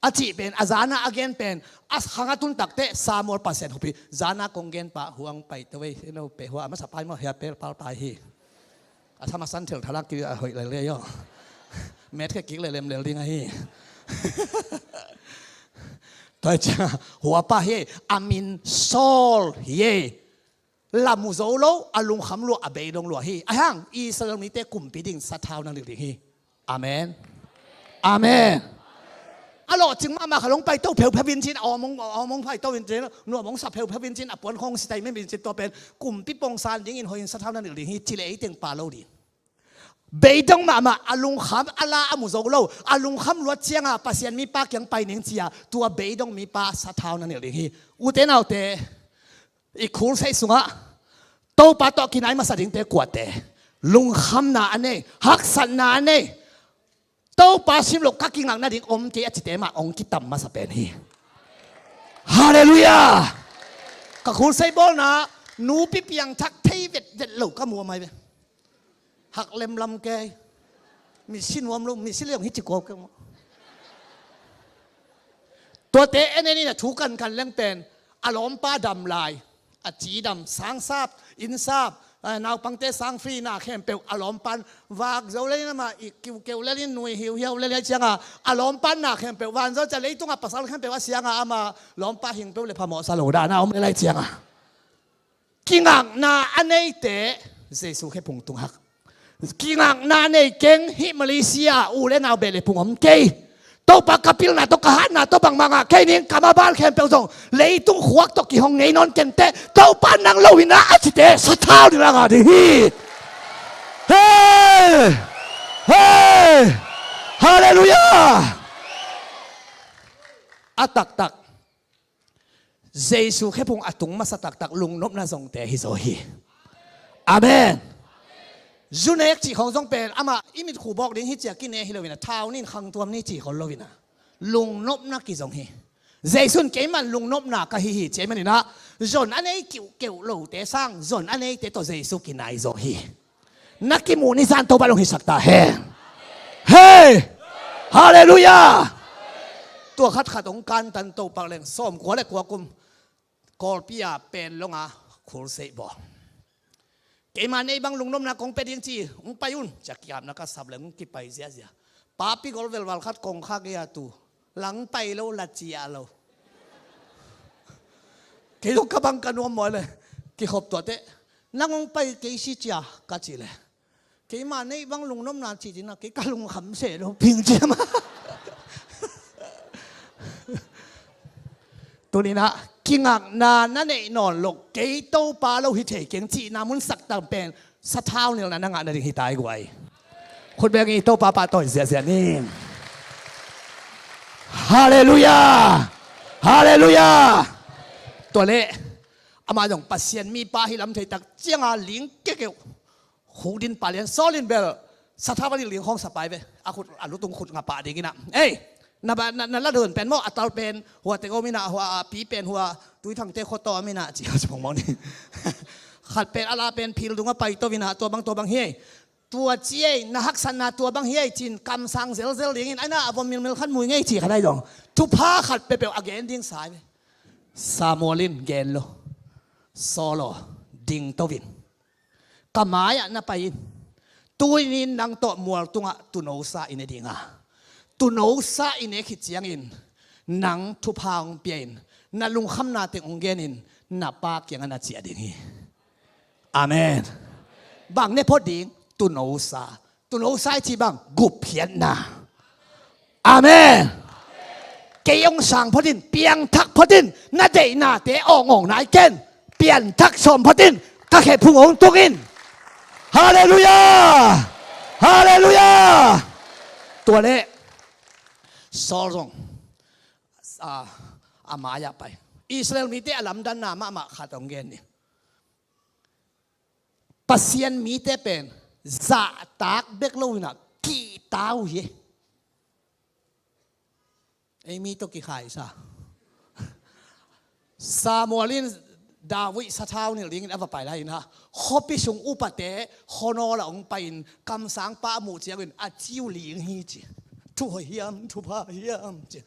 a cih pen a zana a gen pen a khang a tun takteh Samuel Pasian hopih. Zana kong gen pah huang pai tawei no pe hua a masa pai maw hia pel pal pai hi. A thama san thel thalak ki a hoih lele yo. Met khe kik lelem lel ding ahi. Tua cia hua pa hi, a min Saul hi. La mu zo lo, a lungkham lua, a beidong lua hi. Ahang Israel mite kumpi ding sathau na nilh ding hi. Amen. Amen. A lawhcing mahmah kha long pai to pheupheu in cin a awmong awmong pai to in cin nuamong sa pheupheu in cin a puan khong sitai mem in cin tua pen kumpi pongsan dingin hoihin sathau na nilh ding hi. Cile ei teng pa lo ding. Beidong mahmah, a lungkham a la a mu zo lo, a lungkham luat cianga Pasian mipa kiang pai ning cia tua beidong mipa sathau na nilh ding hi. Ute naute, i khulseih sungah Topa tawh kinai masa dingte kuate, lungkhamna a nei, haksatna a nei, Topa sim lo ka kingak nading om kei a cite mah hong kitam masa pen hi. Halleluiah. Ka khulseih bawlna nupi piangthak thei vetvet lo ka muam ai ve. Hak lemlam kei. Misi nuam lo, misi leong hi ci kua kei maw. Tuate en en in a thu kankan leng pen a lawmpa dam lai, a ci dam, sang sap, inn sap, naupangte sang free na khempeuh a lawmpan vak zo lelin amah i kiukeu lelin nui hiuhiau lelin cianga a lawmpan na khempeuh van zo cia leitungah pasal khempeuh a sianga ama lawmpa hingpeuh le phamawhsa lo dana om lelai cianga. Kingakna a neite Jesu khephung tung hak. Kingakna nei keng hih Malaysia u le nau beh le phung om kei. Topa ka pilna tawh ka hatna tawh bangmah ngah kei ning ka maban khempeuh zong leitung khuak tawh kihong ngei nawn kenteh Topa nang lo inah a cite sathau ding a ngah ding hi. Hei! Hei! Halleluiah! A taktak Jesu khephung a tung masa taktak lungnopna zongte hi zaw hi. Amen. Zunek cih khawng zong pen amah i mitkhu bawk ding hi cia kine hi loinah thau nin khangtuam ni cih khol loinah lungnopna kizong hi. Jesu in keiman lungnopna ka hi hi cia i maninah zon a nei kiuhkeuh lote sang zon a neite tawh Jesu kinai zaw hi. Na kimuh ni zan Topa long hisak ta hen. Hei! Halleluiah! Tua khatkhat hong kantan Topa leng sawmkua le kua kum Kawlpi a pen longa khulseih bawl. Keima nei bang lungnopna kong pia ding ci hong pai un cia kiapna ka sap leng hong kipai ziazia. Papi gol velval khat kong khak ia tu lang pai lo la cia lo. Kei lo ka bang ka nuam mawi le kikhop tuate nang hong pai kei si cia ka ci le keima nei bang lungnopna ci cina kei ka lungkham se lo ping cia ma. Tuninah kingakna na neih nawn lo kei Topa lo hi thei keng cihna mun saktak pen sathau nilna na ngah nading hi tai guai. Khutbeng i Topa pahtawi ziahziah ni. Halleluiah. Halleluiah. Tua leh ama zong Pasian mipa hi lam theitak cianga ling kekeuh. Khukdin palian sawlin bel sathau a ling khawng sapai ve. A khut a lutung khut nga pah dinginah ei na, na, na ladon pen maw a tal pen hua tengom inah hua a pi pen hua tuithangte khuataw aminah ci a cipong maw ni. Khat pen a la pen phil dunga paito inah tua bang tua bang hi ei. Tua ci ei na haksatna tua bang hi ei cin kamsang zelzel dingin aina a vom milmil khat mui ngei ci khat ai dong thupha khat pepeuh a gen ding sai ve. Samuel in gen lo. Saul aw dingto in ka mai-ah na pai in. Tuinin nang tawh mual tungah tunosa i ne dinga tunosa i ne khit ciangin nang thupha hong pia in na lungkhamna teng hong genin na pa kiangah na ciah ding hi. Amen. Bang ne phot ding tunosa. Tunosa i ci bang gupkhiatna. Amen. Kei hong sang photin piangthak photin na deihnate awngawng nai ken pianthak sawm photin ka khephung hong tung in. Halleluiah. Halleluiah. Tua leh Saul zong a, a mai-ah pai Israel mite a lamdanna mahmah khat hong gen ni. Pasian mite pen zahtak bek lo inah kihta uh hi. Ei mi tawh kikhaisa. Samuel in David sathau nilh dingin a va pai lai-in ah, khuapi sung upate khuanawl ah hong pai-in kamsangpa a muh ciangin a ci uh ling hi ci. Thu hoih hiam, thupha hiam ci.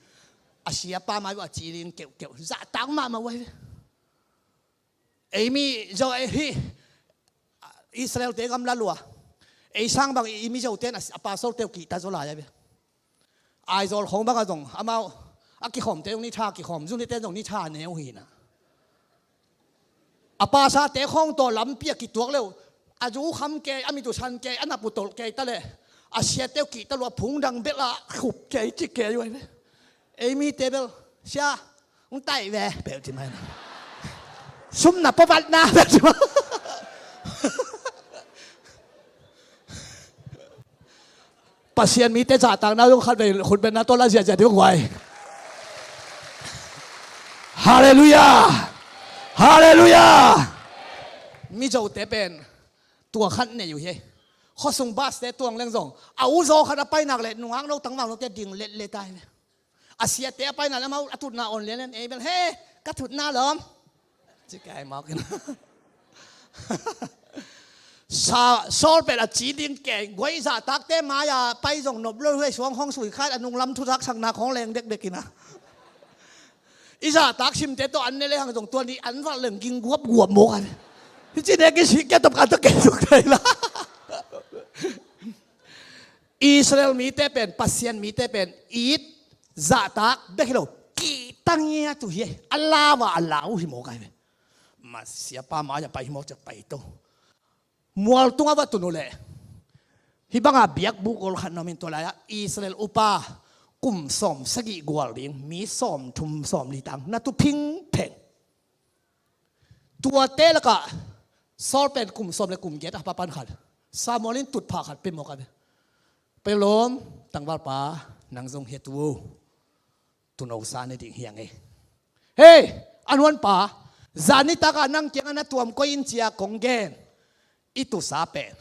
A siapa mai uh a ci ling keuhkeuh, zahtak mahmah uh ahi ve. Ei mi Zo, ei hi Israel-te gamla lua. Ei sang bang i Mizo-ten a pastor-te uh kihta zaw lai a ve. Aizawl khawng bangah zong amau a kikhawmte zong ni tha kikhawm, zunite zong ni tha neu hi na. A pastor-te khawng tawh lampi a kituak leuh, a zu kham kei, a mit uh san kei, a nap uh tolh kei ta leh a siate uh kihta lua, phung dang belh ah khup kei ci kei uh ahi ve. Ei mite bel, sia, hong taih ve, peuh ci mai na. Sum na pua vatna, peuh ci mai. Pasian mite zahtakna zong khat vei khut betna tawh la ziahziah ding guai. Halleluiah. Halleluiah. Mizote pen tua khat nei uh hi. Khuasung bus-te tuang leng zong a uzaw khat a pai nak leh nungak no tangval note ding letlet ahi ve. A siate a paina lamah a tutna on lianlian, ei bel, he, ka tutna lawm, ci kai mawk in. Sa Saul pen a ci ding kei guai, zahtakte mai-a pai zong nop lo, huai suang hong sui khat a nunglam thuzaksakna khawng leng dekdek in ah, i zahtak simte tawh an ne le hang zong tua ni an valh leng ging guapguap mawk a. Hi ci nek i sih kia tawp ka tawh kei suk thei la. Israel mite pen, Pasian mite pen it, zahtak bek hi lo, kihta ngiat uh hi. A lau a, a lau uh hi mawk ahi ve. Masiapa mai-ah pai hi mawk ciang pai to. Mual tungah va tun uh leh, hih bangah biakbuk gol khat na om in, tua lai-ah Israel upa kum sawm sagih gual ding mi sawm thum sawm li tang na tu phingpheng. Tuate lakah Saul pen kum sawm le kum giat a pa pan khat, Samuel in tutphah khat pia mawk a ve. Pai lawm, tangvalpa, nang zong hi a tu, tuuno sa ne ding hi hang ei. Hei, a nuanpa, zan nitak ah nang kiangah na tuam koih in ci-a kong gen i tuusa pen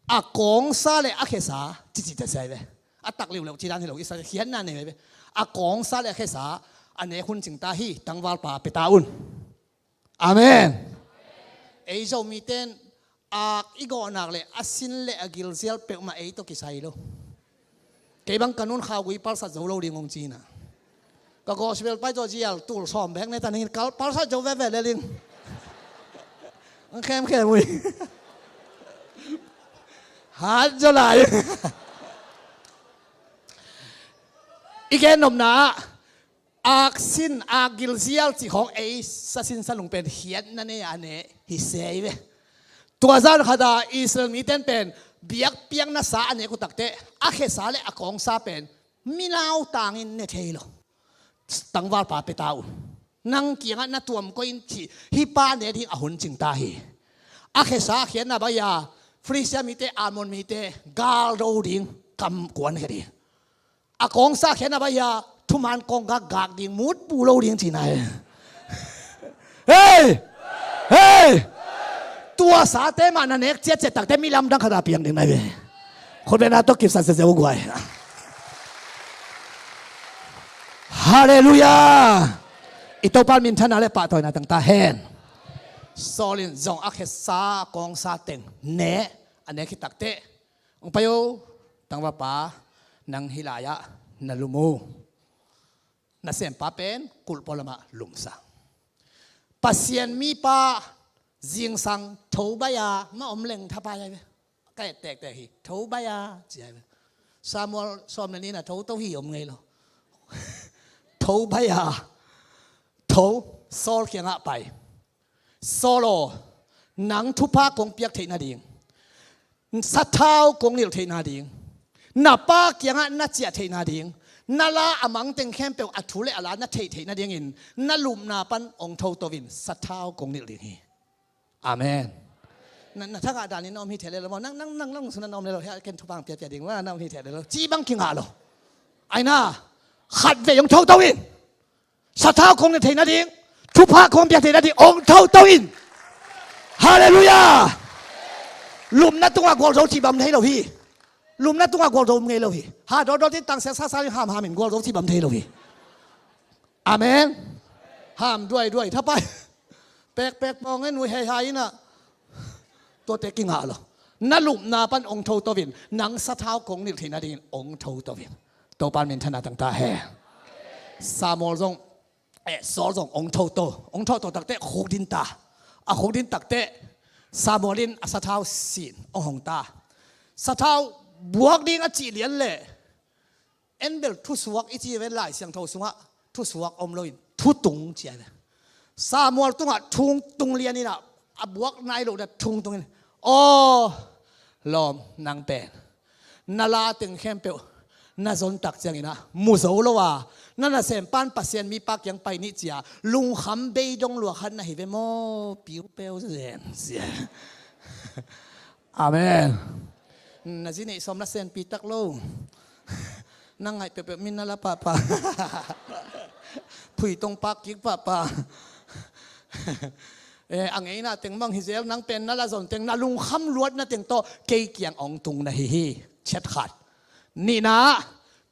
a kawngsa le a khesa cici ta sia hi ve. A tak liuleu ci dan hi lo, i sa khiatna nei ve. A kawngsa le a khesa a nek hun cing ta hi, tangvalpa pia ta un. Amen. Ei Zomite in ak i gawh nak le a sin le a gilzial peuhmah ei tawh kisai lo. Kei bang ka nun khaugui palsat zo lo ding hong ci na. Ka gospel pai zaw zial tul sawm bek ne ta ning in kal palsat zo veve le ding. Ang khemkhem ui. Hat zaw lai. I gen nopna ah, ak sin, ak gilzial cih khawng ei sa sin sa lung pen khiatna nei a ne hi se hi ve. Tua zan khat ah Israel mite in pen biakpiakna sa a nek uh takteh a khesa le a kawngsa pen mi nautangin ne thei lo. Tangvalpa pia ta un. Nang kiangah na tuam koih in cih hih pa ne ding a hun cing ta hi. A khesa a khiatna bang hi a, Filistia mite, Ammon mite galdo ding, kam kuan khe ding. A kawngsa khiatna bang hi a, thuman kawng gakgak ding, mutpu lo ding cihna hi. Hei! Hei! Tua sate mah na nek ciatciat takteh mi lamdang khat a piang ding na hi ve. Khutbetna tawh kipsak ziahziah uh guai. Halleluiah! I Topa minthanna le pahtawina tang ta hen. Saul in zong a khesa a kawngsa teng ne a nek hi takteh, hong pai o, tangvalpa, nang hih lai-ah na lum uh. Nasempa pen kulh pualamah lumsa. Pasian mipa zingsang tho baih a mah om leng thapai ahi ve. Ka et tektek hi, tho baih a ci ahi ve. Samuel sawm le nihna tho tho hi om ngei lo. Tho baih a, tho, Saul kiangah pai. Saul aw, nang thupha kong piak theih nading, sathau kong nilh theih nading, na pa kiangah na ciah theih nading, na la a mang teng khempeuh a thu le a la na theih theih nadingin na lupna pan hong thoto in, sathau kong nilh ding hi. Amen. Na, na thangah danin na om hi thei lel lo maw? Nang, nang, nang, nang sung na om lel lo hia, ken thupha piapia ding maw, na om hi thei lel lo. Ci bang kingah lo. Aina, khat vei hong thoto in. Sathau kong nilh theih nading, thupha kong piak theih nading hong thoto in. Halleluiah. Lupna tungah gualzo cih bang thei lo hi. Lupna tungah gualzo ngei lo hi. Ha dawtdawt in tangsiak sasa in hamham in gualzo cih bang thei lo hi. Amen. Ham duai duai thapai. Pekpek pawng en ui hei hai inah. Tuate kingah lo. Na lupna pan ong tho to in, nang sathau kong nilh theihna dingin ong tho to in. Topan minthanna tang ta hen. Samuel zong, eh, Saul zong ong tho to. Ong tho to takteh khukdin ta. A khukdin takteh Samuel in a sathau sin ong hong ta. Sathau buak ding a cih lian leh en bel thusuak i ci ven Lai Siangtho sungah thusuak om loin thutung ci a ve. Samuel tungah thungtung lian inah a buak nai lohna thungtung in, aw lawm, nang pen na la teng khempeuh na zontak cianginah mu zo lo a, na nasempan Pasian mipa kiang pai nih cia lungkham bei dong lua khat na hi ve maw, piupeu zen sia. Amen. Na zi neih sawm la senpi tak lo. Na ngaih peuhpeuh min na la pahpah. Phuitong pak kik pahpah. Eh, a ngeina teng mang hi zel, nang pen na la zon teng, na lungkham luatna teng tawh kei kiang ong tung na hi hi. Chiat khat. Nihna,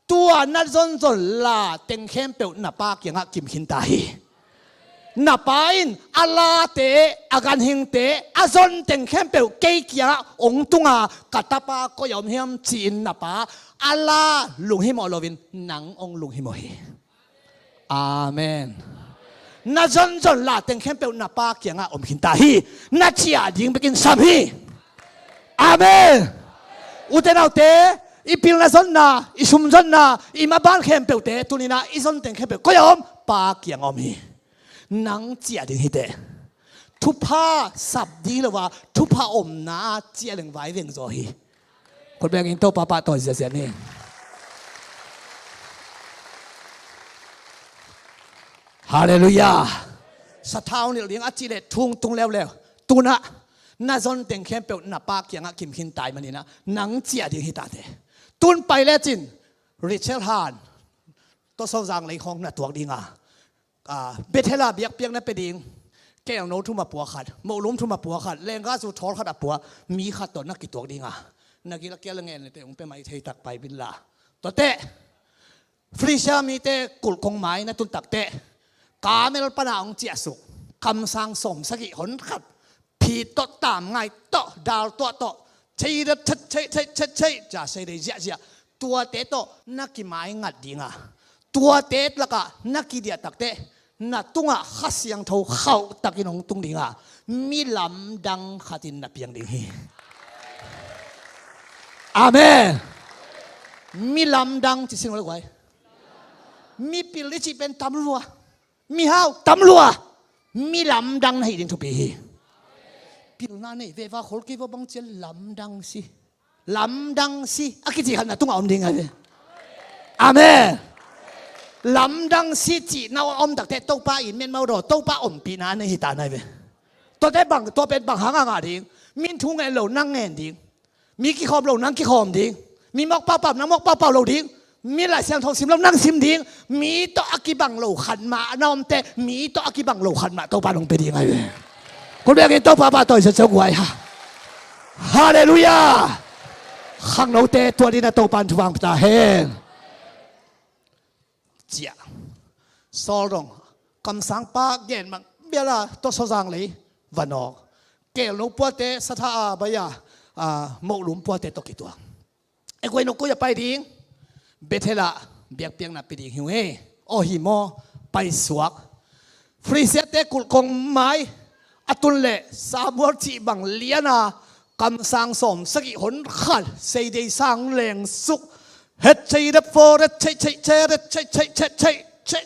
tua na zonzon la teng khempeuh na pa kiangah kim khin ta hi. Na pa in a late, a ganhingte, a zon teng khempeuh kei kiangah ong tunga, ka tapa koi a om hiam ci-in na pa a la lunghimawh loin nang ong lunghimawh hi. Amen. Na zonzon la teng khempeuh na pa kiangah om khin ta hi. Na ciah ding bekin sam hi. Amen. Ute naute, i pilna zonna, i sum zonna, i maban khempeuhte tuninah i zon teng khempeuh koi a om? Pa kiang a om hi. Nang ciah ding hi teh. Thupha sap ding lo a, thupha omna ciah leng vai veng zaw hi. Khut bengin Topa pahtawi ziahziah ni. Halleluiah. Sathau nilh ding a cih leh thungtung leuleu. Tunah na zon teng khempeuh na pa kiangah kim khin tai maninah nang ciah ding hi tate. Tun pai lecin Rachel han Tawsawzang lei khawng na tuak dinga, ah, Bethel ah biakpiakna pia ding, kelno thum a pua khat, mohlum thum a pua khat, lenggazu thawl khat a pua mi khat tawh na kituak dinga, na gil a kial a ngen lete ung pia mai thei tak pai bil la. Tuate Filistia mite kulh kong mai na tun takte, Karmel pana ong ciahsuk kamsang sawm sagih hon khat, phit tawh, tamngai tawh, dal tuah tawh, cei dat chet cei cei chet cei ca sei dei ziahziah. Tuate tawh na kimai ngat dinga, tuate lakah na kidiah takte, na tungah Kha Siangtho khauh takin hong tung dinga, mi lamdang khatin na piang ding hi. Amen. Mi lamdang ci sing lo guai. Mi pil i cih pen tam lua. Mihau tam lua. Mi lamdang na hi ding thupi hi. Pilna nei veva khol kei va bang cia lamdang si. Lamdang si a kici khat na tungah om ding ai ve. Amen. Lamdang si cih na om takte Topa in men mau daw, Topa ompihna nei hi ta nai ve. Tuate bang, tua pen bang hang a ngah ding? Min thu ngen lo nang ngen ding. Mi kikhawm lo nang kikhawm ding. Mi mawk paupau nang mawk paupau lo ding. Mi Lai Siangtho sim lo nang sim ding. Mi tawh a kibang lo khat mah na omte, mi tawh a kibang lo khat mah Topa nong pia ding ai ve. Khut bengin Topa pahtawi sia cia guai ha. Halleluiah. Khangnote tua dina Topa in thuvang pia ta hen. Ciah. Saul dong kamsang pa gen mang biala Tawsawzang lei va nawk. Kelno puate satha a bai a, a, mohlum puate tawh kituak. E guai no koi a pai ding? Bethel ah biakpiakna pi ding hi ung e. Aw hi maw? Paisuak. Filistia-te kulh kong mai a tun leh Samuel cih bang liana kamsang sawm sagih hon khat, seidei sang lengsuk, het cei dep fo ret cei cei cei ret cei cei cei cei cei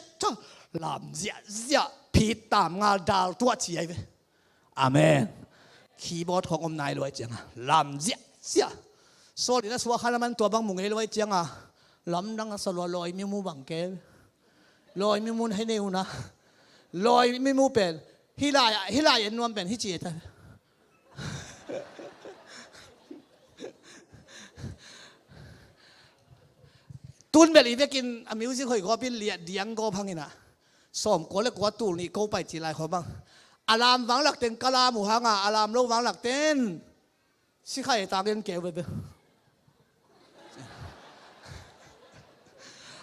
lam ziahziah, phit tam ngal dal tuah ci ai ve. Amen. Keyboard khong om nai luai cianga lam ziahziah. Saul in a suak khan a man tua bang mu ngei luai cianga lamdang a sa lua lawi mimu bang ke. Lawi mimu hei nei una. Lawi mimu pen hih lai ah, hih lai en nuam pen hih ci ta. Tun bel i vekin a music hoih gawpin liah diang gawp hangin ah sawm kua le kua tul nih ko pai ci lai khawm bang. A lam vang lakten ka lam uh hanga a lam lo vang lakten sikhai tangin keu bebe.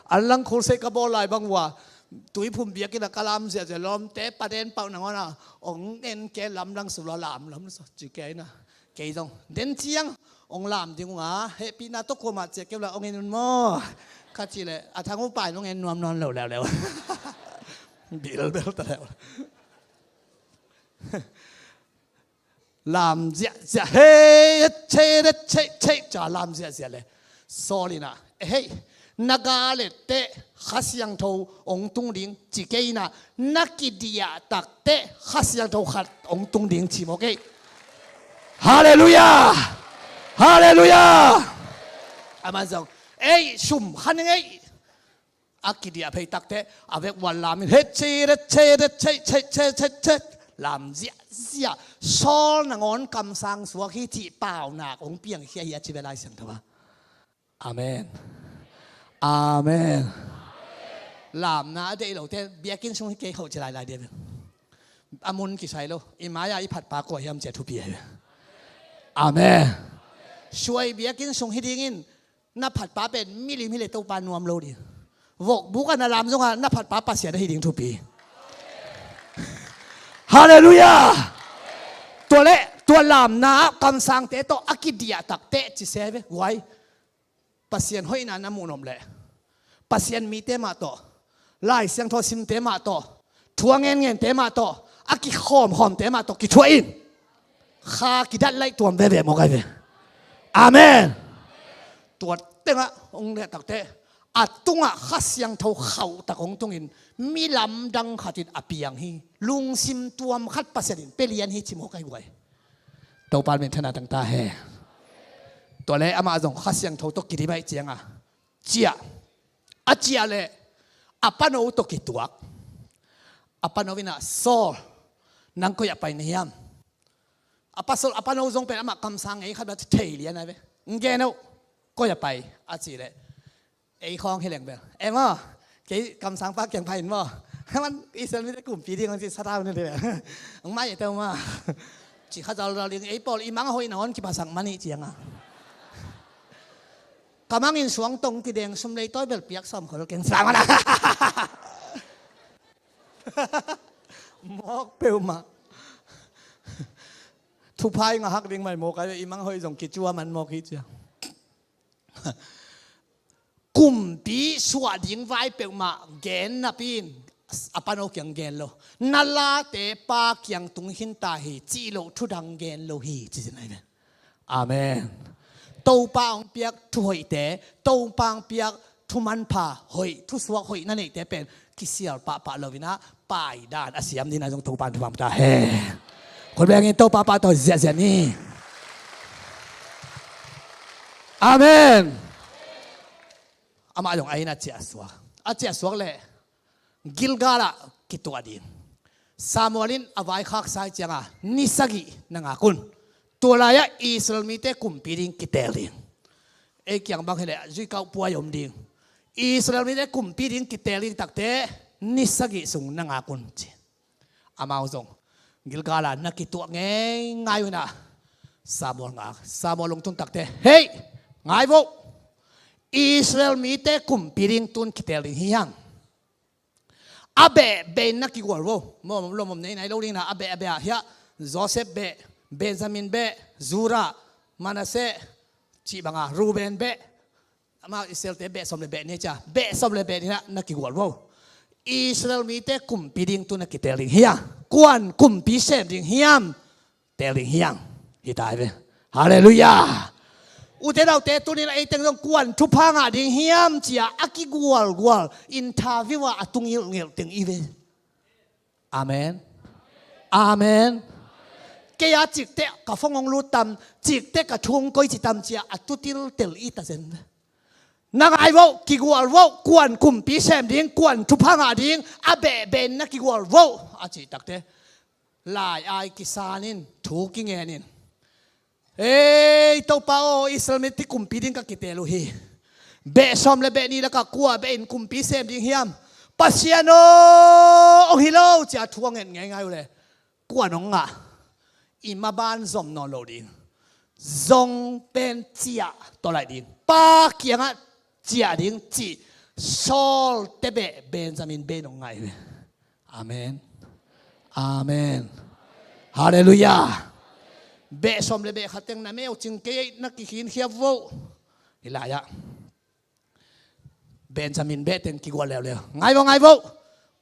An lang khul sei ka bawl lai bang uh a Tuiphum biakinn ah ka lam ziahziah, lawmte paden pauh nangawn ah, ong en kei, lamdang suk lo, lam lam suk ci kei na. Kei zong den ciang ong lam ding ung a, hehpihna tawh kuamah ciah kei un la, ong en un maw, ka cih leh a Thang U pa in ong en nuam nawn lo leuleu. Bilbel ta leu. Lam ziahziah, hei, hei, hei, hei, hei, ca lam ziahziah le Saul in ah, "Hei, na gal etteh Kha Siangtho ong tung ding," ci kei in ah, "Na kidiah takteh Kha Siangtho khat ong tung ding," ci mawk ei. Halleluiah! Halleluiah! Aman zong, "Ei, sum khan ing ei." A kidiah phei takteh a vek vuan lam in, "Hei, hei, hei, hei, hei, hei, hei, hei," lam ziahziah. Saul nangawn kamsang suak hi cih paunak ong piangkhia hi a ci ve Lai Siangtho ah. Amen. Amen. Lamna a deih lote biakinn sung hi kei hoh ci lailai dia ve. A mun kisai lo. I mai-a i phatpa kua hiam ci a thupi ahi ve. Amen. Suai biakinn sung hi dingin, na phatpa pen milim hi leh Topa nuam lo ding. Vokbuk ah na lam zongah na phatpa Pasian ahi ding thupi. Halleluiah! Tua leh tua lamna ah kamsangte tawh a kidiah takteh ci se ve. Why? Pasian hoihna na muh nop leh, Pasian mite mah tawh, Lai Siangtho simte mah tawh, thu a ngenngente mah tawh, a kikhawmkhawmte mah tawh kithuah in. Kha kidat laih tuam veve mawk ai ve. Amen. Tua tengah ong leh takteh, a tungah Kha Siangtho khauhtak ong tungin, mi lamdang khat in a piang hi. Lungsim tuam khat Pasian in pia lian hi ci mawk ai guai. Topa min thana tang ta he. Tua leh amah zong Kha Siangtho tawh kidim ahih ciangah ciah. A ciah leh a pano tawh kituak. A pano in ah, "Saul, nang koi ah pai na hiam?" A pasal, a pano zong pen amah kamsang ngei khat bang thei lian ai ve. "Ng gen oh, koi ah pai," a cih leh, "Ei khawng hi leng bel, e maw, kei kamsangpa kiang pai in maw, man Israel mite kumpi ding ong ci sa tau ni leh, ong mai e teu maw, ci kha zalzal ding, ei pawl i mang a hoih nangawn kiphasak man ih," ciangah, "Ka mangin suangtong kideng, sum lei tawi bel piak sawm khol keng," ci a. Mawk peuhmah. Thupha i ngah hak ding mai mawk ai ve, i mang hoih zong kicua man mawk hi cia. Kumpi suah ding vai peuhmah gen napi in a pano kiang gen lo. "Na late pa kiang tung khin ta hi," cih loh thu dang gen lo hi, ci zen ai ve. Amen. Topa hong piak thuhoihte, Topa hong piak thumanpha hoih, thusuak hoih na neihte pen kisial pahpah lo in ah, paidan a siam ding in ah zong Topa in thupha ta hen. Khut beng in Topa pahtawi ziahziah ni. Amen. Amah zong a inn ah ciahsuak. A ciahsuak leh Gilgal ah kituah ding. Samuel in a vaikhaksa ih ciangah ni sagih na ngak un. Tua lai-ah Israel mite kumpi ding kiteel ding. Ei kiang bang hileh zuikauh puai om ding. Israel mite kumpi ding kiteel ding takte ni sagih sung na ngak un, ci. Amau zong Gilgal ah na kituah ngeingai un ah Samuel ngak. Samuel hong tun takte, "Hei, ngai vo. Israel mite kumpi ding tun kiteel ding hi hang. A behbeh in na kigual vo. Maw, lomom nei nai lo ding in ah, a behbeh ah hiah Joseph beh, Benjamin beh, Judah, Manasseh, cih banga Reuben beh, amau Israelte beh sawm le beh ni cia, beh sawm le beh ni in ah na kigual vo. Israel mite kumpi ding tun na kiteel ding hi hang. Kuan kumpi sem ding hiam?" Teel ding hi hang. Hi ta hi ve. Halleluiah. Ute naute, tuni-in ah ei teng zong kuan thupha ngah ding hiam ci-a a kigualgual, interview ah a tu ngilhngilh teng i ve. Amen. Amen. Kei a cikteh ka phone hong lut tam, cikteh ka thu hong koici tam ci-a a tu tiltel i ta zen ve. Na ngai vo, kigual vo, kuan kumpi sem ding, kuan thupha ngah ding, a behbeh in na kigual vo, a cih takte lai-ai kisan in, thu kingen in, "Ei Topa aw, Israel mite kumpi ding ka kiteel uh hi. Beh sawm le beh nih lakah kua beh in kumpi sem ding hiam? Pasian aw, hong hi lo," ci-a thu a nget ngeingai uh leh, kuan hong ngah, i maban zom nawn lo ding. Zong pen ciah tawh laih ding. Pa kiangah ciah ding cih Saul te beh Benjamin beh in hong ngai ve. Amen. Amen. Halleluiah. Beh sawm le beh khat teng na meucing kei na kikhin khiap vo. Hi lai-ah Benjamin beh teng kigual leuleu. Ngai vo, ngai vo.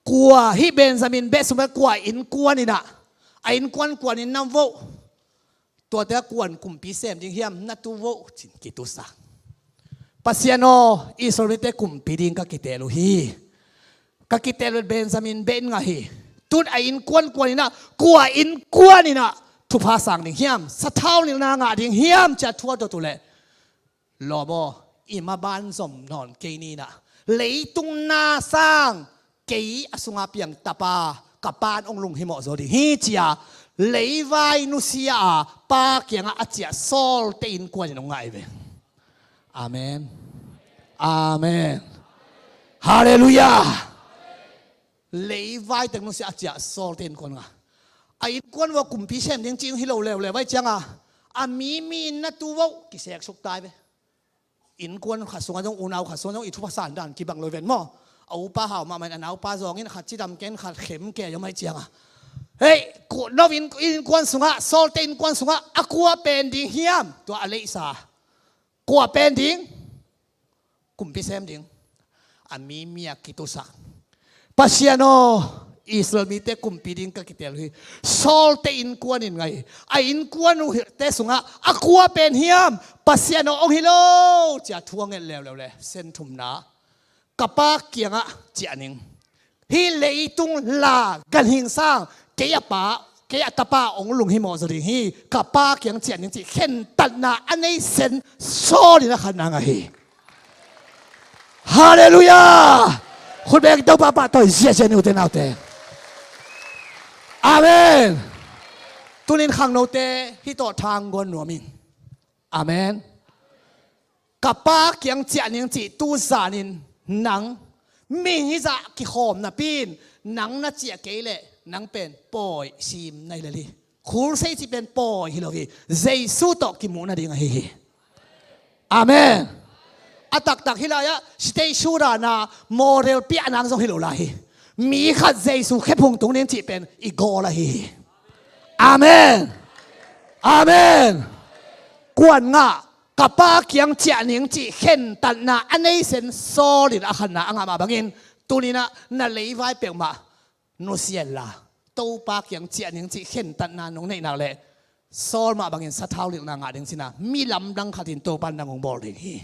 Kua hih Benjamin beh sungah kua innkuan in ah, a innkuan kua in nam vo. Tuate a kuan kumpi sem ding hiam na tu vo, cin kitusak. Pasian aw, Israel mite kumpi ding ka kitel uh hi. Ka kitel uh Benjamin beh in ngah hi. Tun a innkuan kuan in ah, kua innkuan in ah thupha sang ding hiam, sathau nilna ngah ding hiam, ci-a thu a dot uh leh, lawm aw, i maban zom nawn kei ni in ah, leitung na sang kei a sungah piang tapa ka pan hong lunghimawh zaw ding hi, ci-a leivai nusia a pa kiangah a ciah Saul te innkuan in hong ngai ve. Amen. Amen. Halleluiah. Leivai teng nusia a ciah Saul te innkuan ngah. A innkuan uh a kumpi sem ding cih hi lo leuleu vai cianga, a mi mi in na tu vo, kiseksuk tai ve. Innkuan khat sungah zong, unau khat sungah zong i thupha san dan kibang lo ven maw. A upa hau mahmah in a naupa zawng in, khat cidam ken, khat khem kei om ahih cianga, hei, no innkuan sungah, Saul te innkuan sungah a kua pen ding hiam? Tua a leisa kua pen ding? Kumpi sem ding. A mi mi a kitusak. Pasian aw, Israel mite kumpi ding ka kitel uh hi. Saul te innkuan in ngai. A innkuan uh te sungah a kua pen hiam? Pasian aw, hong hi lo, ci-a thu a nget leuleu leh, sen thumna, ka pa kiangah ciah ning. Hih leitung la ganhing sang kei a pa, kei a tapa hong lunghimawh zaw ding hi. Ka pa kiang ciah ning, cih khentatna a nei sen Saul in a khatna ngah hi. Halleluiah. Khut beng Topa pahtawi ziahziah ni, ute naute. Amen. Tunin khangnote hih tawh thangguan nuam ing. Amen. Ka pa kiang ciah ning cih tu zanin nang mihing hizah kikhawm napi in, nang na ciah kei leh nang pen pawi sim na hi lel hi. Khulsei cih pen pawi hi lo hi. Jesu tawh kimuh nading ahi hi. Amen. A taktak hih lai-ah stage show dana model piahna zong hi lo lai hi. Mi khat Jesu khephung tung ning cih pen i gawl ahi hi. Amen. Amen. Kuan ngah, ka pa kiang ciah ning cih khentatna a nei sen Saul in a khatna a ngah mah bangin, tuninah na leivai peuhmah nusia inla, Topa kiang ciah ning cih khentatna nong neih nak leh, Saul mah bangin sathau lilna ngah ding cina mi lamdang khatin Topa in nang hong bawl ding hi.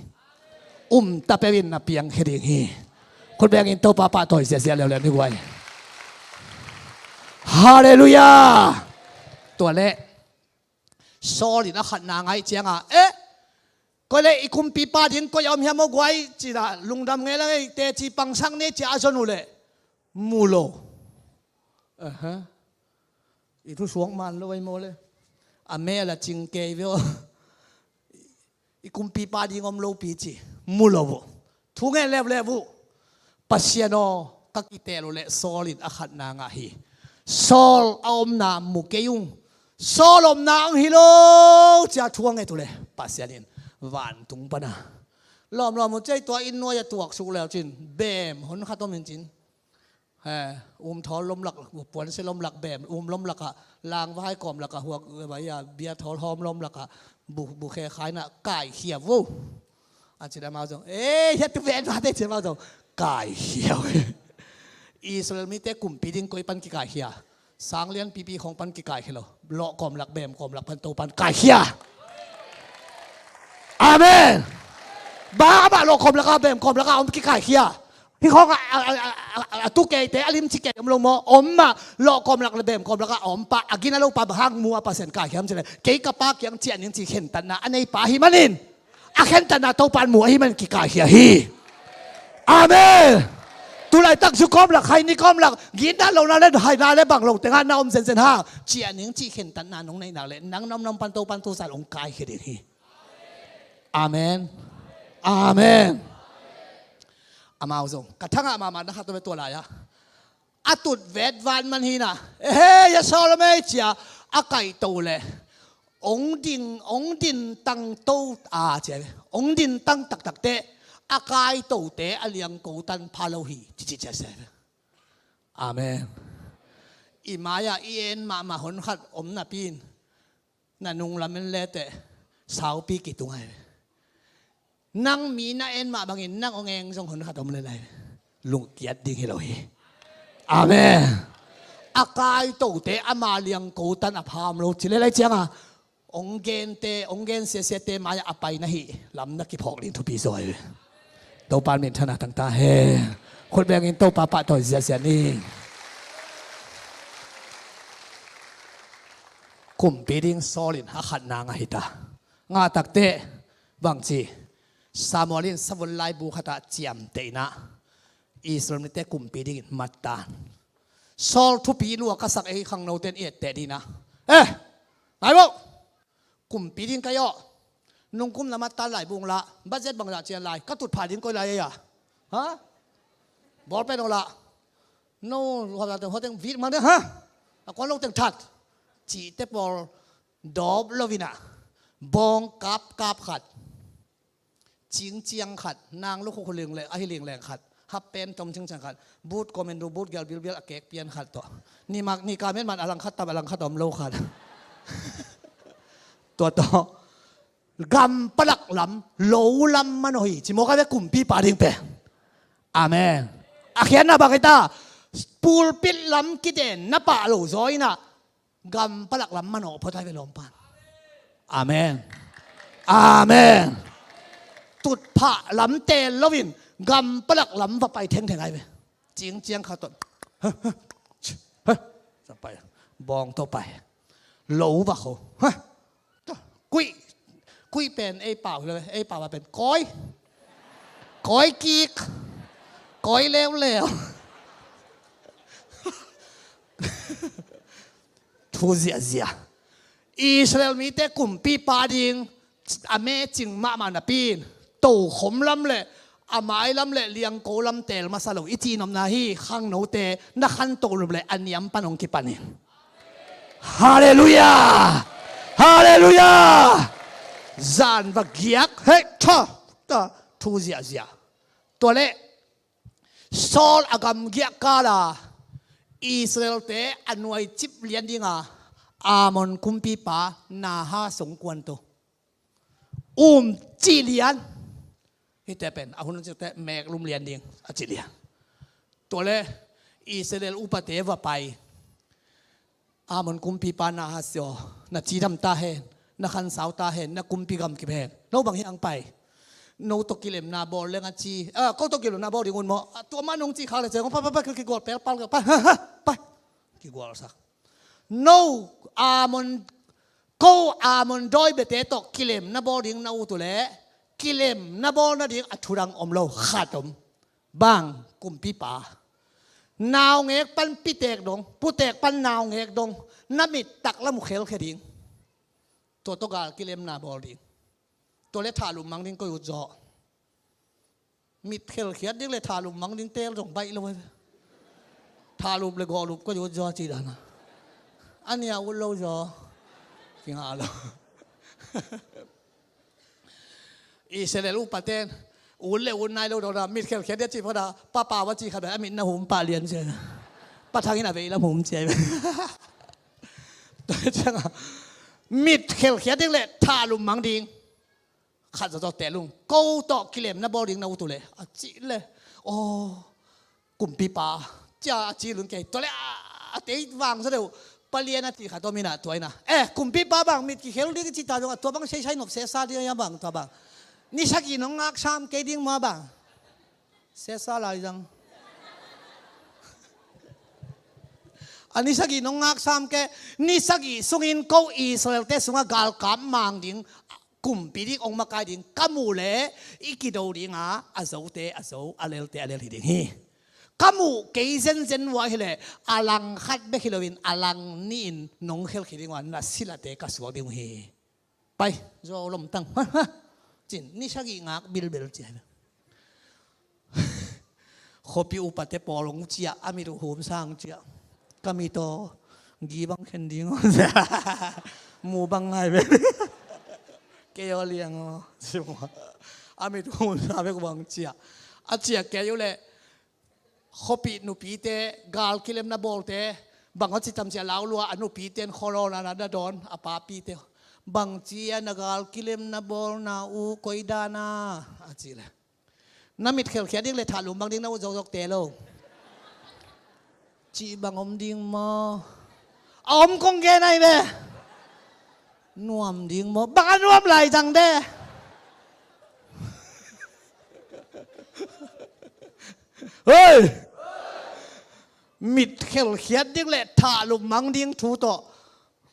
Umta peuh in na piangkhia ding hi. Khut bengin Topa pahtawi ziahziah leuleu ni guai. Halleluiah. Tua leh Saul in a khatna ngaih cianga, eh, koi leh i kumpipa ding koi a om hiam aw guai, cina lungdam ngei la ngei, teci pangsak ni, cia a zon uh leh mu lo. Aha. I thu suak man lo ai maw le. A mel a cing kei ve aw. I kumpipa ding om lopi ci mu lo uh. Thu ngen leuleu uh. Pasian aw, ka kitel uh leh Saul in a khatna ngah hi. Saul a omna mu kei ung. Saul omna ang hi lo, cia thu a nget uh leh Pasian in vantung pana lawmlawm uh, cia i tua inn nuai a tuaksuk leu cin, bem hon khat om in cin. He, um thawl lomlak, puansia lomlak, bem um lomlakah, langvai kawmlakah, huak vai a bia thawl hawm lomlakah, bu, bu khe khaina kaikhia vo. A cin amau zong, eh, hiatu ven vate cin amau zong kaikhia vo. Israel mite kumpi ding koi pan kikaikhia? Sanglian pipi khong pan kikaikhia lo. Lawh kawmlak, bem kawmlak pan Topan kaikhia. Amen. Bang amah lawh kawmlakah, bem kawmlakah om kikaikhia? Hih khawng a, a, a, a, a, a tu keite, a limci kei om lo maw? Om mah, lawh kawmlak le bem kawmlakah a om pa, a gina lo pa bang hang mu a Pasian kaikhiam cileh, kei ka pa kiang ciah ning ci khentatna a nei pa ahi manin, a khentatna Topa in mu ahi manin kikaikhia hi. Amen. Tulaitak zu kawmlak, hai ni kawmlak, gina lo na le, hai na le bang lo tengah na om zenzen hang, ciah ning ci khentatna nong neih nak leh, nang namnam pan Topa in tusan hong kaikhia ding hi. Amen. Amen. Amau zong ka thangah mahmah na khat tua lai-ah, a tut vetvan man hina, ehe, ya Saul a mei cia a kaihto leh, ong ding, ong din tang to a cia, ong din tang taktak teh, A kaitote a liangko tan pha lo hi, cici cia se. Amen. I mai-ah i en mahmah honkhat om napi in, na nunglam en leteh saupi kitung ai. Nang mi na en mah bangin nang hong eng zong honkhat om le lai, lungkiat ding hi lo hi. Amen. A kaitote ama liangko tan a pha om lo ci le lai cianga, hong gente, hong gen siasiate mai-ah a pai na hi lam na kiphawk ding thupi zaw hi. Topa min thana tangta he. Khut bengin Topa pahtawi ziazia ni. Kumpi ding Saul in a khatna ngah hita. Ngah takteh bangci, Samuel in savun laibu khatah ciamteh inah Israel mite kumpi dingin mattan. Saul thupi lua ka sak ei khangnoten i etteh dinah, eh, nai bo, kumpi ding kai aw. Nungkum na mattan laibu la, budget bangzah cian lai, ka tutphah ding koi lai ei a, ha? Bawlpen aw la. No, huateng vit mang ding, ha? A kuan lo teng that. Cihte pawl dawp loinah bawng kapkap khat, cingciang khat, nang lukhuk hu lingleng, ahi lingleng khat, hap pen tom cingciang khat, but commando but gial bilbial a kek pian khat tawh, ni mak ni ka men man a langkhat tam a langkhat om lo khat. Tua tawh gam palak lam, lo lam manawh hi, ci mawk a ve kumpipa ding pen. Amen. A khiatna bang hita, pulpit lam kiten na pah lo zaw inah gam palak lam manawh phot ai ve lawmpan. Amen. Amen. Tutphah lam teel loin gam palak lam va pai thengtheng ai ve. Cingciang khat tawh, bawng tawh pai. Lo va kho. Kuih, kuih pen ei pau hi lo, ei pau a pen koi. Koi kik. Koi leuleu. Thu ziahziah. Israel mite kumpipa ding a mecing mahmah napi in, tokhom lam le a mai lam le liangko lam teel masa lo i cihnopna hi. Khangnote na khanto lo le a niam pan hong kipan in. Halleluiah. Halleluiah. Zan va giak hei tha ta thu ziahziah. Tua leh Saul a gamgiah kala Israelte a nuaicip lian dinga Ammon kumpipa Nahas hong kuanto. Um cih lian. Hihte pen a hun ciangte meeklum lian ding a cih lian. Tua le Israel upate va pai. Ammon kumpipa Nahas aw, na cidam ta hen, na khansau ta hen, na kumpi gamkip hen. No bang hiang pai? No tawh kilemna bawl leng a ci. Ah, ko tawh kilemna bawl ding un maw? Ah, tua mah nong ci khak le ceng, pai, pai, pai, kigual pelpal, pai, ha, ha, pai. Kigualsak. No Ammon, ko Ammon dawi biate tawh kilemna bawl ding na ut uh leh, kilemna bawl nading a thudang om lo, khat om. Bang, kumpipa. Naungek pan pitek dong, putek pan naungek dong, na mit taklam uh khelkhia ding. Tua tawh gal kilemna bawl ding. Tua le thahlum mang ding koi ut zaw? Mit khelkhiat ding le thahlum mang ding teel zong baih lo. Thahlum le gawhlup koi ut zaw ci dana. A nia ut lo zaw. Kingah lo. Israel upaten ut le ut nai lo dona, mit khelkhiat dia ci phada, papa va ci khat a mit na hum pah lian sia. Pathangin a vei lam hum cia. Tua cianga mit khelkhiat ding le thahlum mang ding. Khat zawzaw tehlung, ko tawh kilemna bawl ding na ut uh le a cih le, aw, kumpipa, cia a ci lun kei. Tua le a, a tei vang zaw deuh, palian a ti khat om inah tua inah, eh, kumpipa bang mit kikhel ding i ci ta zong a tua bang seisai nop sesa ding a bang tua bang. Ni sagih nong ngak sam kei ding ma bang. Sesa lai zang. A ni sagih nong ngak sam kei, ni sagih sungin ko Israelte sungah galkap mang ding, kumpi ding ong makai ding ka muh leh i kido dinga, a zote a zo, a lelte a lel hi ding hi. Ka muh kei zenzen uh ahi leh a lang khat bek hi loin a lang nih in nong khelkhia ding uh a, na silate ka suak ding uh hi. Pai, zo lomtang. Cin ni sagih ngak bilbil cia. Khuapi upate pawl ong cia, a mit uh hum sang cia. Ka mit aw, gi bang khen ding aw. Mu bang ngai ve. Kei aw liang aw. A mit hun sa bek bang cia. A cia kei uh leh khuapih nupite, gal kilemna bawlte, bang a ci tam cia lau lua, a nupite in khualawna na dawn, a papite. Bang cia na gal kilemna bawlna uh koi dana, a ci leh. Na mit khelkhiat ding le thahlum bang ding na ut zokzok te lo. Cih bang om ding maw? A om kong gen ai ve. Nuam ding maw? Bang a nuam lai zang de. Hei! Mit khelkhiat ding le thahlum mang ding thu tawh.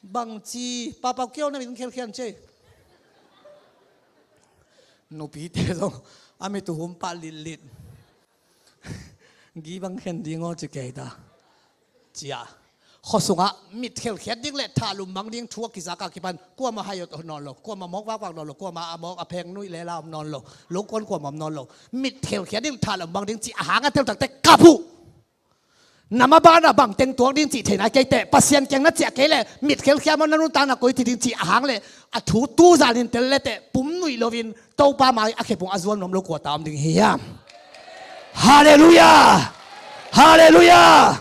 Bangci, papau kiau na min khelkhian cei. Nupite zong a mit uh hum pah litlit. Gi bang khen ding aw ci kei ta. Cia. Khuasungah mit khelkhiat ding le thahlum mang ding thu a kizak a kipan. Kuama hai awt nawn lo. Kuama mawk vakvak nawn lo. Kuama a mawk a pheng nuih le la om nawn lo. Lokuan kuama om nawn lo. Mit khelkhiat ding thahlum mang ding ci a hang a teltakte kap uh. Na maban a bang teng tuak ding cih thei nai kei teh, Pasian kiang na ciah kei leh, mit khelkhia maw na nuntakna koi ci ding cih a hang leh, a thu tu zanin tel le teh, pum nuih loin, Topa mai a khepung a zuan nuam lo kua ta om ding hiam? Halleluiah! Halleluiah!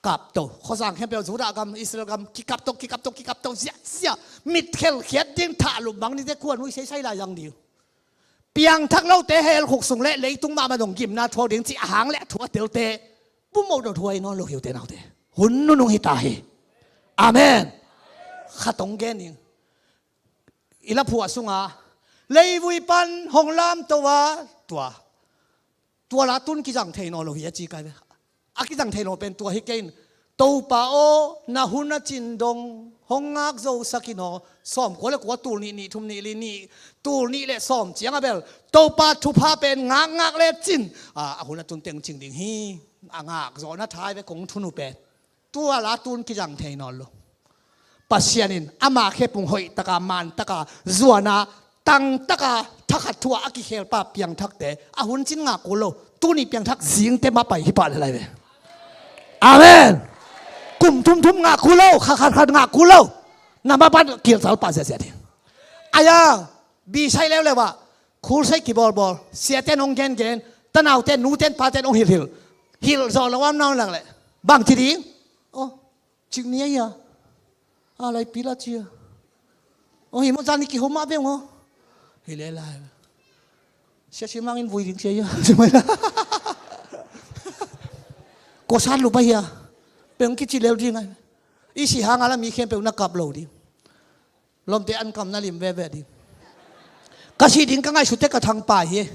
Kap to, khuazang khempeuh, Judah gam, Israel gam, kikap to, kikap to, kikap to, ziahziah, mit khelkhiat ding thahlum bang ding teh kua nuih seisai lai zang ding uh. Piangthak lote hell khuk sung le leitung mahmah dong gimna thuak ding cih a hang le a thu a telte. Bummo dot huai nawn lo hi uh te naute. Hun nunung hi ta hi. Amen. Khat hong gen ning. I laphuah sunga leivui pan hong lamto a tua. Tua la tun kizang thei nawn lo hi a ci kai ve. A kizang thei nawn pen tua hi kei in. Topa aw, na hun a cin dong hong ngak zo sak in aw. Sawm kua le kua, tul nih, nih thum, nih li, nih, tul nih le sawm ciang a bel Topa thupha pen ngakngak le cin. A, a hun a tun teng cing ding hi. A ngak zawhna thai ve kong thunu pen. Tua la tun kizang thei nawn lo. Pasian in ama khepung hoih taka, man taka, zuana, tang taka, thakhat thua a kikhelpa piangthakte a hun cin ngak kul lo. Tuni piangthak zingte mah pai hi pah le lai ve. Amen. Kum thumthum ngak kul lo, khat khat khat ngak kul lo. Na maban kilcal pah ziahziah ding. Aya, bisai leuleu ah, khulsai kibawlbawl, siaten hong gengen, tanauten, nuten, paten hong hilhhilh. Hilh zawh lo am nawn lak leh bang ci ding? Aw, cik ni ahi a. A lai pil a ci a. Aw, hi maw, zan ni kihom mah beng aw. Hi le lai. Sia si mangin vui ding sia ia. Kua san lupa hia. Peng kici leu ding ai. I si hang a la mi khempeuh na kap lo ding. Lomte an kam na lim veve ding. Ka si ding ka ngaihsut te ka thangpai hi.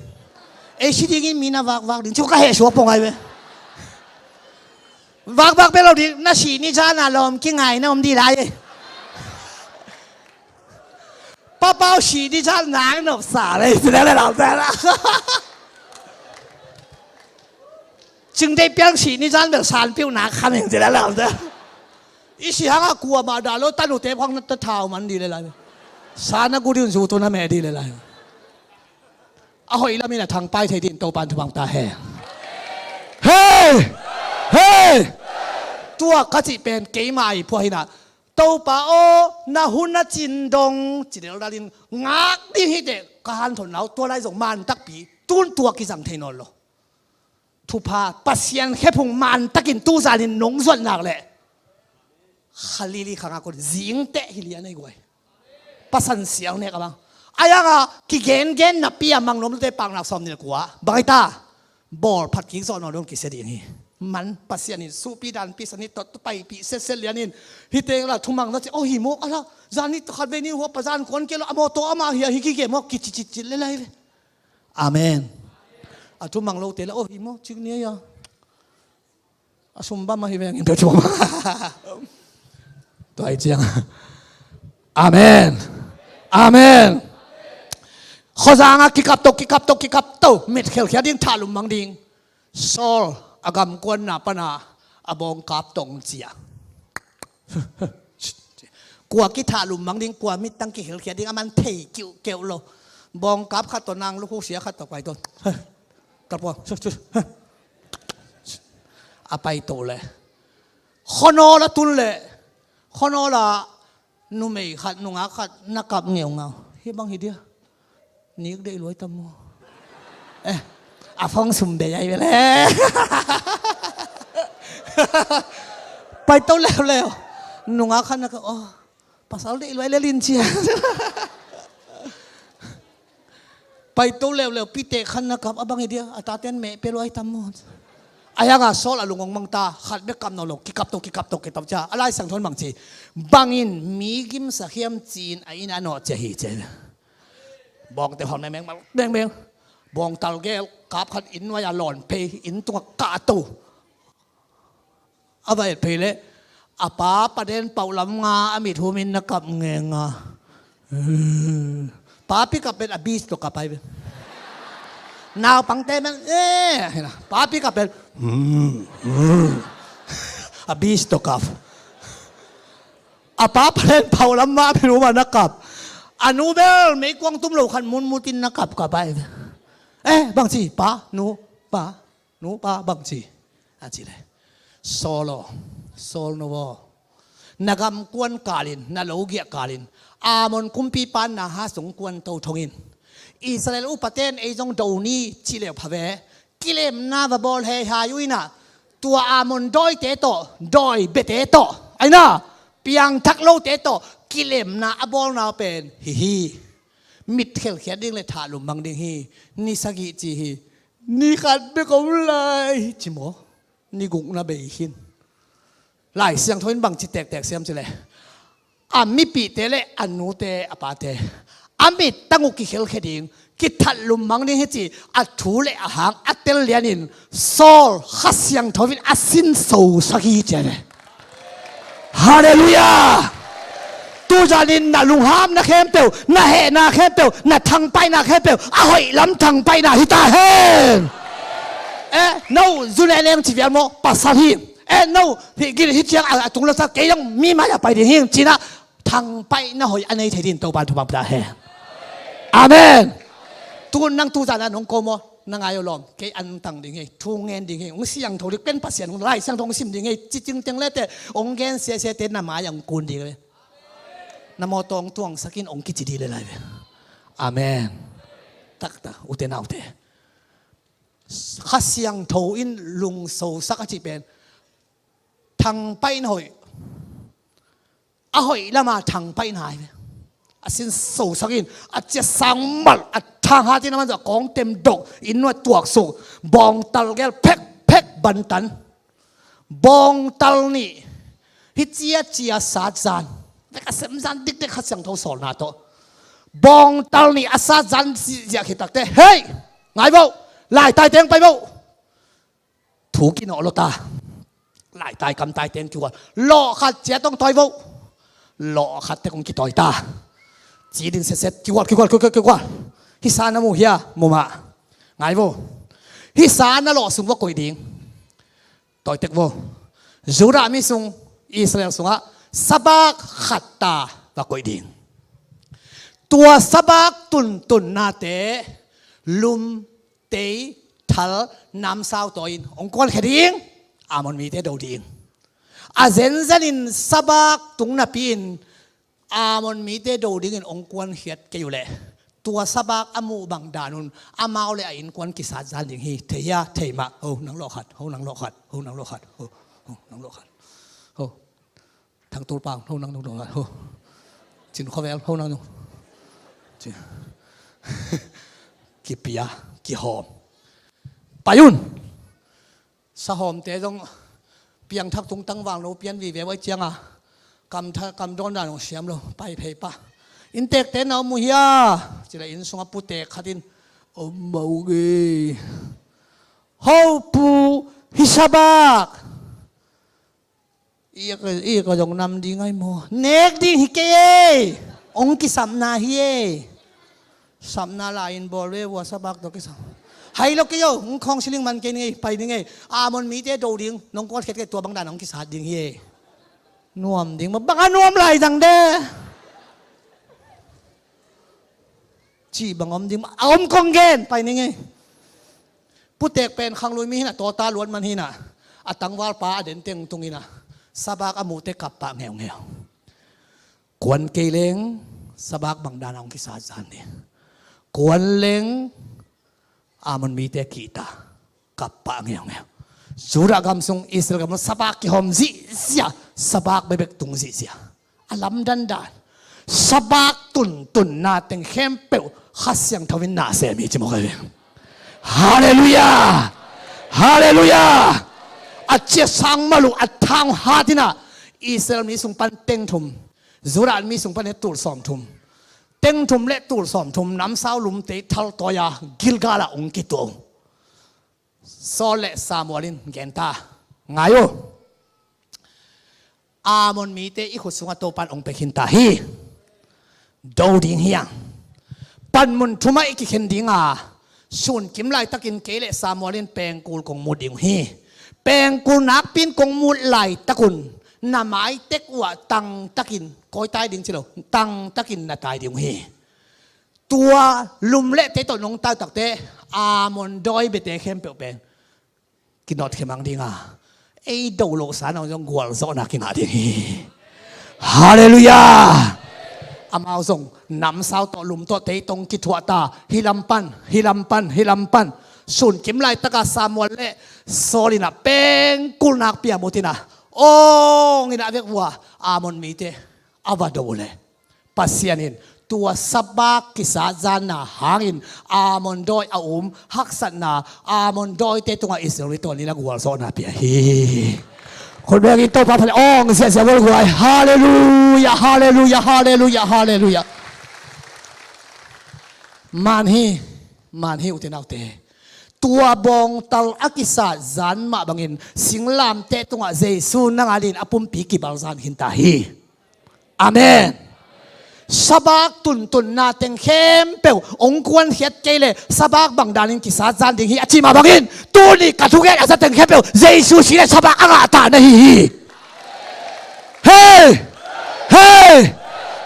Ei si dingin mi na vakvak ding. Cu ka heh suak pong ai ve. Vakvak pe lo ding. Na si ni zan a lawm kingai na om di lai. Papau si ni zan nang nop sa le. Si le le lau te la. Cingdei piang si ni zan bel san piu nak khan heng ci le lau te. I si hang a kuamah dah lo, tanute phang na ta thau man di le lai. Sa na gu ding zu tu na meh di le lai. A hoih lamin a thangpai thei din Topan thupang ta he. Hei! Hei! Tua ka cih pen keimah i phuah hinah. Topa aw, na hun a cin dong ci del dalin ngak ding hi teh ka hanthon lau, tua lai zong man takpi tun tua kizang thei nawn lo. Thupha Pasian khephung man takin tu zanin nong zuat nak leh kha lili kha ngak un zingteh hi lian ei guai. Pasan siang nek a bang a yanga kigengen napi a mang nuam lute paknak sawm nih le kua bang ai ta. Bawl phat kik zawh nawn dong kisia ding hi. Man Pasian in suhpi danpi sani tot paipih setset lian in hite la thumang na ci aw hi maw a la zan ni khat ve ni hua pa zan kuan kei lo a maw tawh amah hi a hi kike maw kici citcit le lai ve. Amen. A thumang lote la aw hi maw cik ni a ia. A sum bam ahi veng in pia thumang. Tua hi ciang. Amen. Amen. Khuazang a kikap to, kikap to, kikap to. Mit khelkhia ding, thahlum mang ding. Saul a gamkuanna pana a bawngkap tong cia. Kua kithahlum mang ding, kua mittang kikhelkhia ding a man thei kiuhkeuh lo. Bawngkap khat tawh nang lukhu sia khat tawh pai tawh. Kalpua. A pai to le. Khonawla tun le. Khonawla numei khat, nungak khat na kap ngeungau. Hi bang hi dia. Nik deih luai tam maw? Eh, a phone sum bei ai ve le. Paito leuleu. Nungak khat na kap, oh, pasal deih luai le lin cia. Paito leuleu, pitek khat na kap, a bang i dia, a taten meh pe luai tam maw? A hianga Saul a lungong mangta, khat bek kap nawn lo, kikap to, kikap to, kikap cia. A Lai Siangtho in bang ci? Bangin mi gimsak hiam ci-in a inn a nawh cia hi cia. Bawngte hon mengmeng, mengmeng. Bawngtal gel, kap khat inn nuai a lawn phei, inn tungah kah to. A va et phei leh, a pa paden pauh lam nga a mit humin na kap ngenga. Papi kap pen a bis to kap ai ve. Naupangte men, eh, papi kap pen, a bis to kap. A pa paden pauh lam nga a mit humin na kap. A nu bel meikuang tum lo khat munmutin na kap kap ai ve. Eh, bang ci, pa, nu, pa, nu, pa, bang ci? A ci le, Saul aw, Saul nu aw, na gam kuan kalin, na lo giah kalin, Ammon kumpipa na ha sung kuan to thongin, Israel upaten ei zong do ni ci leu pha ve. Kilemna va bawl heihai uh inah, tua Ammon dawite tawh, dawi bete tawh, aina, piangthak lote tawh kilemna a bawlna pen hi hi. Mit khelkhiat ding le thahlum mang ding hi. Ni sagih ci hi. Ni khat bek om lai ci maw? Ni guk na bei khin. Lai Siangtho in bang ci tektek siam ci le, a mipihte le a nute a pate a mittang uh kikhelkhia ding, kithahlum mang ding hi ci a thu le a hang a tel lianin Saul Kha Siangtho in a sinsosak hi ci a ve. Halleluiah! Tuzanin na lunghamna khempeuh, na hehna khempeuh, na thangpaihna khempeuh a hoih lam thangpaihna hi ta hen. Eh, no zu le leng ci vial maw, pasal hi. Eh, no hi gil hi ciang a, a tung lo sa kei dong mi mai a pai ding hi cinah thangpaihna hoih a nei thei ding Topa thupha pia hen. Amen. Tu nang tuzan a nong ko maw? Na ngai uh lawm, kei an tang ding hi, thu ngen ding hi, ong siangtho ding pen Pasian ong Lai Siangtho ong sim ding hi, ci cingteng lete ong gen siasiate na mai ong kun ding hi. Na mawtaw ong tuangsakin ong kici ding le lai ve. Amen. Takta ute naute, Kha Siangtho in lungsosak a cih pen thangpaihna hoih, a hoih lama thangpaihna hi ve. A sinsosak in a ciasang mal a thanghat in a manzah kawng temdok in nuat tuaksuk, bawngtal gel phekphek bantan, bawngtal nih hi ciacia satzan, vek a semzan dikdek Kha Siangtho sawlna tawh, bawngtal nih a satzan ziah khit takte, hei, ngai voh, laitai teng pai voh. Thu kinawh lo ta. Laitai kamtai ten kihual. Lawh khat ciat tong tawi voh. Lawh khat tek hong kitawi ta. Ci ding setset kihual, kihual, kihual, kihual. Hisa na mu hia, mu mah. Ngai voh. Hisa na lawh sung va koih ding. Tawi tek voh. Judah mi sung, Israel sungah sabak khat ta va koih ding. Tua sabak tuntunnate lum tei, thal, namsau tawi-in hong kuankhia ding. Ammon mite do ding. A zenzenin sabak tung napi-in Ammon mite do dingin hong kuankhiat kei uhleh tua sabak a muh bang danun amau le a innkuan kisat zan ding hi. Thei hia? Thei mah. Ho nang lawh khat, ho nang lawh khat, ho nang lawh khat, ho, ho nang lawh khat, ho. Thang Tul Pau, ho nang nung nung ho. Cin Khuavel, ho nang nung. Ci. Kipia, kihawm. Pai un. Sahawmte zong piangthak tungtang vang lo pian vive vai cianga. Kam tha, kam dawn dan zong siam lo. Pai phei pa. Inntekte na om uh hia? Cila inn sunga putek khatin. Om mawk e. Ho pu hi sabak. I ka, i ka zong nam ding ai maw? Nek ding hi kei ei. Ong kisapna hi ei. Sapna lai-in bawl ve vua sabak tawh kisap. Hai lo kei o, ong khawng siling man kei ning ei, pai ning ei. Ammon mite do ding, nong kual khiat kei tua bang dan ong kisat ding hi ei. Nuam ding maw, bang a nuam lai zang de. Cih bang om ding maw, a om kong gen, pai ning ei. Putek pen khanglui mi hinah, tawta luat man hinah, a tangvalpa a den teng tung hinah, sabak a muhte kap pah ngeungeu. Kuan kei leng sabak bang dan a hong kisat zan ding. Kuan leng Ammon mite kihta, kap pah ngeungeu. Judah gam sung, Israel gam sung sabak kihawm zihziah, sabak bekbek tung zihziah. A lamdang dan, sabak tuntunna teng khempeuh Kha Siangtho in na sem hi ci mawk hi. Halleluiah! Halleluiah! A ciah sang mah lo, a thang hat in ah, Israel mi sung pan teng thum, Judah mi sung pan tul sawm thum, teng thum le tul sawm thum namsau lumte thaltawi-a Gilgal ah hong kituak uh. Saul le Samuel in gen ta, ngai uh. Ammon mite i khut sungah Topan hong pia khin ta hi. Do ding hi hang. Panmun thumah i kikhen ding a, sunkim laitakin kei le Samuel in pengkul kong mut ding uh hi. Pengkul nakpi in kong mut laitak un na mai tek uh ah tangtakin, kawi tai ding ci lo, tangtakin na tai ding uh hi. Tua lum le tei tawh nong tai takte, Ammon dawi biate khempeuh pen kinawt khia mang ding a, ei do lohsa nang zong gualzawhna kingah ding hi. Halleluiah! Amau zong namsau tawh, lum tawh, tei tawh kithuah ta, hih lam pan, hih lam pan, hih lam pan. Sunkim laitaka Samuel le Saul in ah pengkul nakpi a mut in ah, awng in ah vek uh a, Ammon mite a va do uh leh, Pasian in tua sabak kisa zanna hangin Ammon dawi a um haksatna, Ammon dawite tungah Israel mi tawh ni na gualzawhna pia hi. Khut bengin Topa phat le awng ziahziah gualgual. Halleluiah, halleluiah, halleluiah, halleluiah. Man hi, man hi, ute naute. Tua bawngtal a kisat zan mah bangin singlamteh tungah Jesu nang a dingin a pumpi kibalzan khin ta hi. Amen. Sabak tuntunna teng khempeuh hong kuankhiat kei leh sabak bang danin kisat zan ding hi a cih mah bangin, tuni ka thugen a za teng khempeuh Jesu si leh sabak a ngah ta na hi hi. Hei! Hei!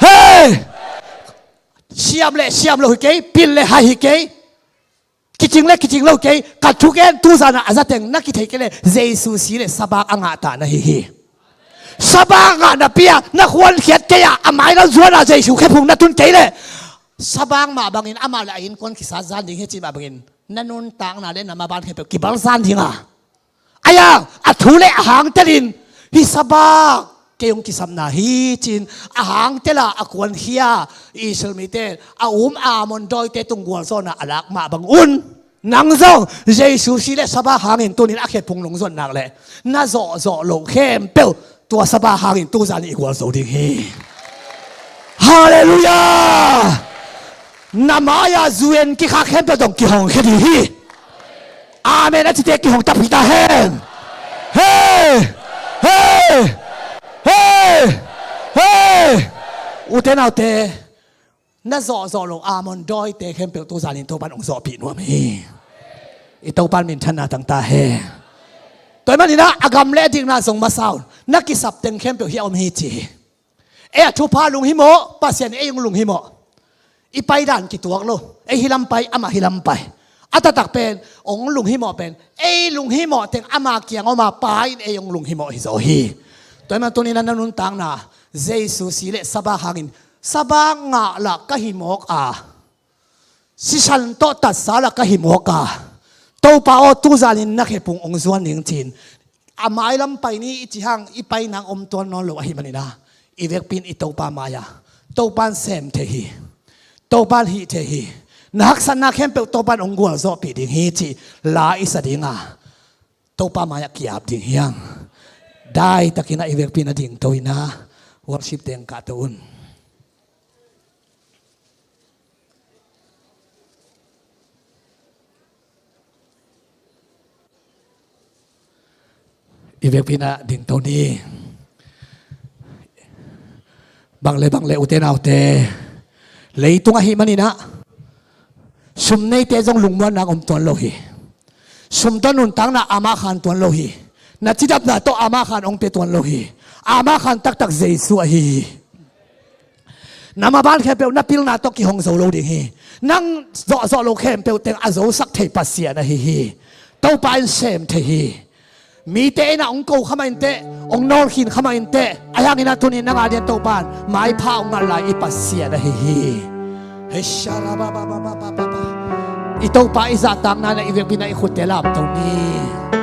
Hei! Siam le siam lo hi kei, pil le hai hi kei, kicing le kicing lo kei, ka thugen tuzanah a za teng na kithei kei leh Jesu si leh sabak a ngah ta na hi hi. Sabak ngah napi-a na kuankhiat kei a, a mailam zuan a Jesu khephung na tun kei leh, sabak mah bangin amah le a innkuan kisat zan ding hi cih mah bangin na nuntakna le na maban khempeuh kibalzan ding a, a yang, a thu le a hang telin, hih sabak kei hong kisapna hi ci-in a hang tela a kuankhia Israel mite a um Ammon dawite tung gualzawhna a lak mah bang un, nang zong Jesu si le sabak hangin tunin a khephung nong zuan nak leh, na zawhzawh loh khempeuh tua sabak hangin tuzan i gualzo ding hi. Halleluiah! Na mai-a zu-en kikhak khempeuh zong kihong khia ding hi. Amen a cite kihong takpi ta hen. Hei! Hei! Hei! Hei! Ute naute, na zawhzawh loh Ammon dawite khempeuh tuzanin Topan hong zawhpih nuam hi. I Topan minthanna tang ta hen. Tua ahih manin ah a gam le a dikna zong masa un, na kisap teng khempeuh hih a om hi ci hi. Ei a thupha lunghimawh, Pasian in ei hong lunghimawh. I paidan kituak lo, ei hih lam pai, amah hih lam pai. A taktak pen hong lunghimawh pen, ei lunghimawh teng ama kiang om a, Pa in ei hong lunghimawh hi zaw hi. Tua ahih manin tunin na nuntakna Jesu si le sabak hangin, sabak ngah lah ka hi mawk a, sisan tawh tatsa lah ka hi mawk a, Topa aw, tuzanin na khephung hong zuan ning ci-in, a mailam pai ni i cih hang i pai nang om tuan nawn lo ahih manin ah, i vekpi in i Topa mai-ah Topan sem thei hi. Topan hih thei hi. Na haksatna khempeuh Topan hong gualzawhpih ding hi cih la i sa ding a, Topa mai-ah ki-ap ding hi hang. Daitakin ah i vekpi in a dingto in ah, worship teng kahto un. I vekpi in ah dingto ni. Bang le bang le, ute naute, leitung ahih manin ah sum neite zong lungmuanna om tuan lo hi. Sum tawh nuntakna ama khan tuan lo hi. Na cidamna tawh ama khan hong pia tuan lo hi. Ama khan taktak Jesu ahi hi. Na maban khempeuh na pilna tawh kihong zo lo ding hi. Nang zawhzawh lo khempeuh teng a zosak thei Pasian ahi hi. Topa in sem thei hi. Mite in ah hong ko kha mah inteh, hong nawlkhin kha mah inteh, ahi hangin ah tunin nang a dingin Topan maipha hong ngat lai i Pasian ahi hi. Hei, sharabababababa. I Topa i zahtakna le i vekpi-in i khutte lamto ni.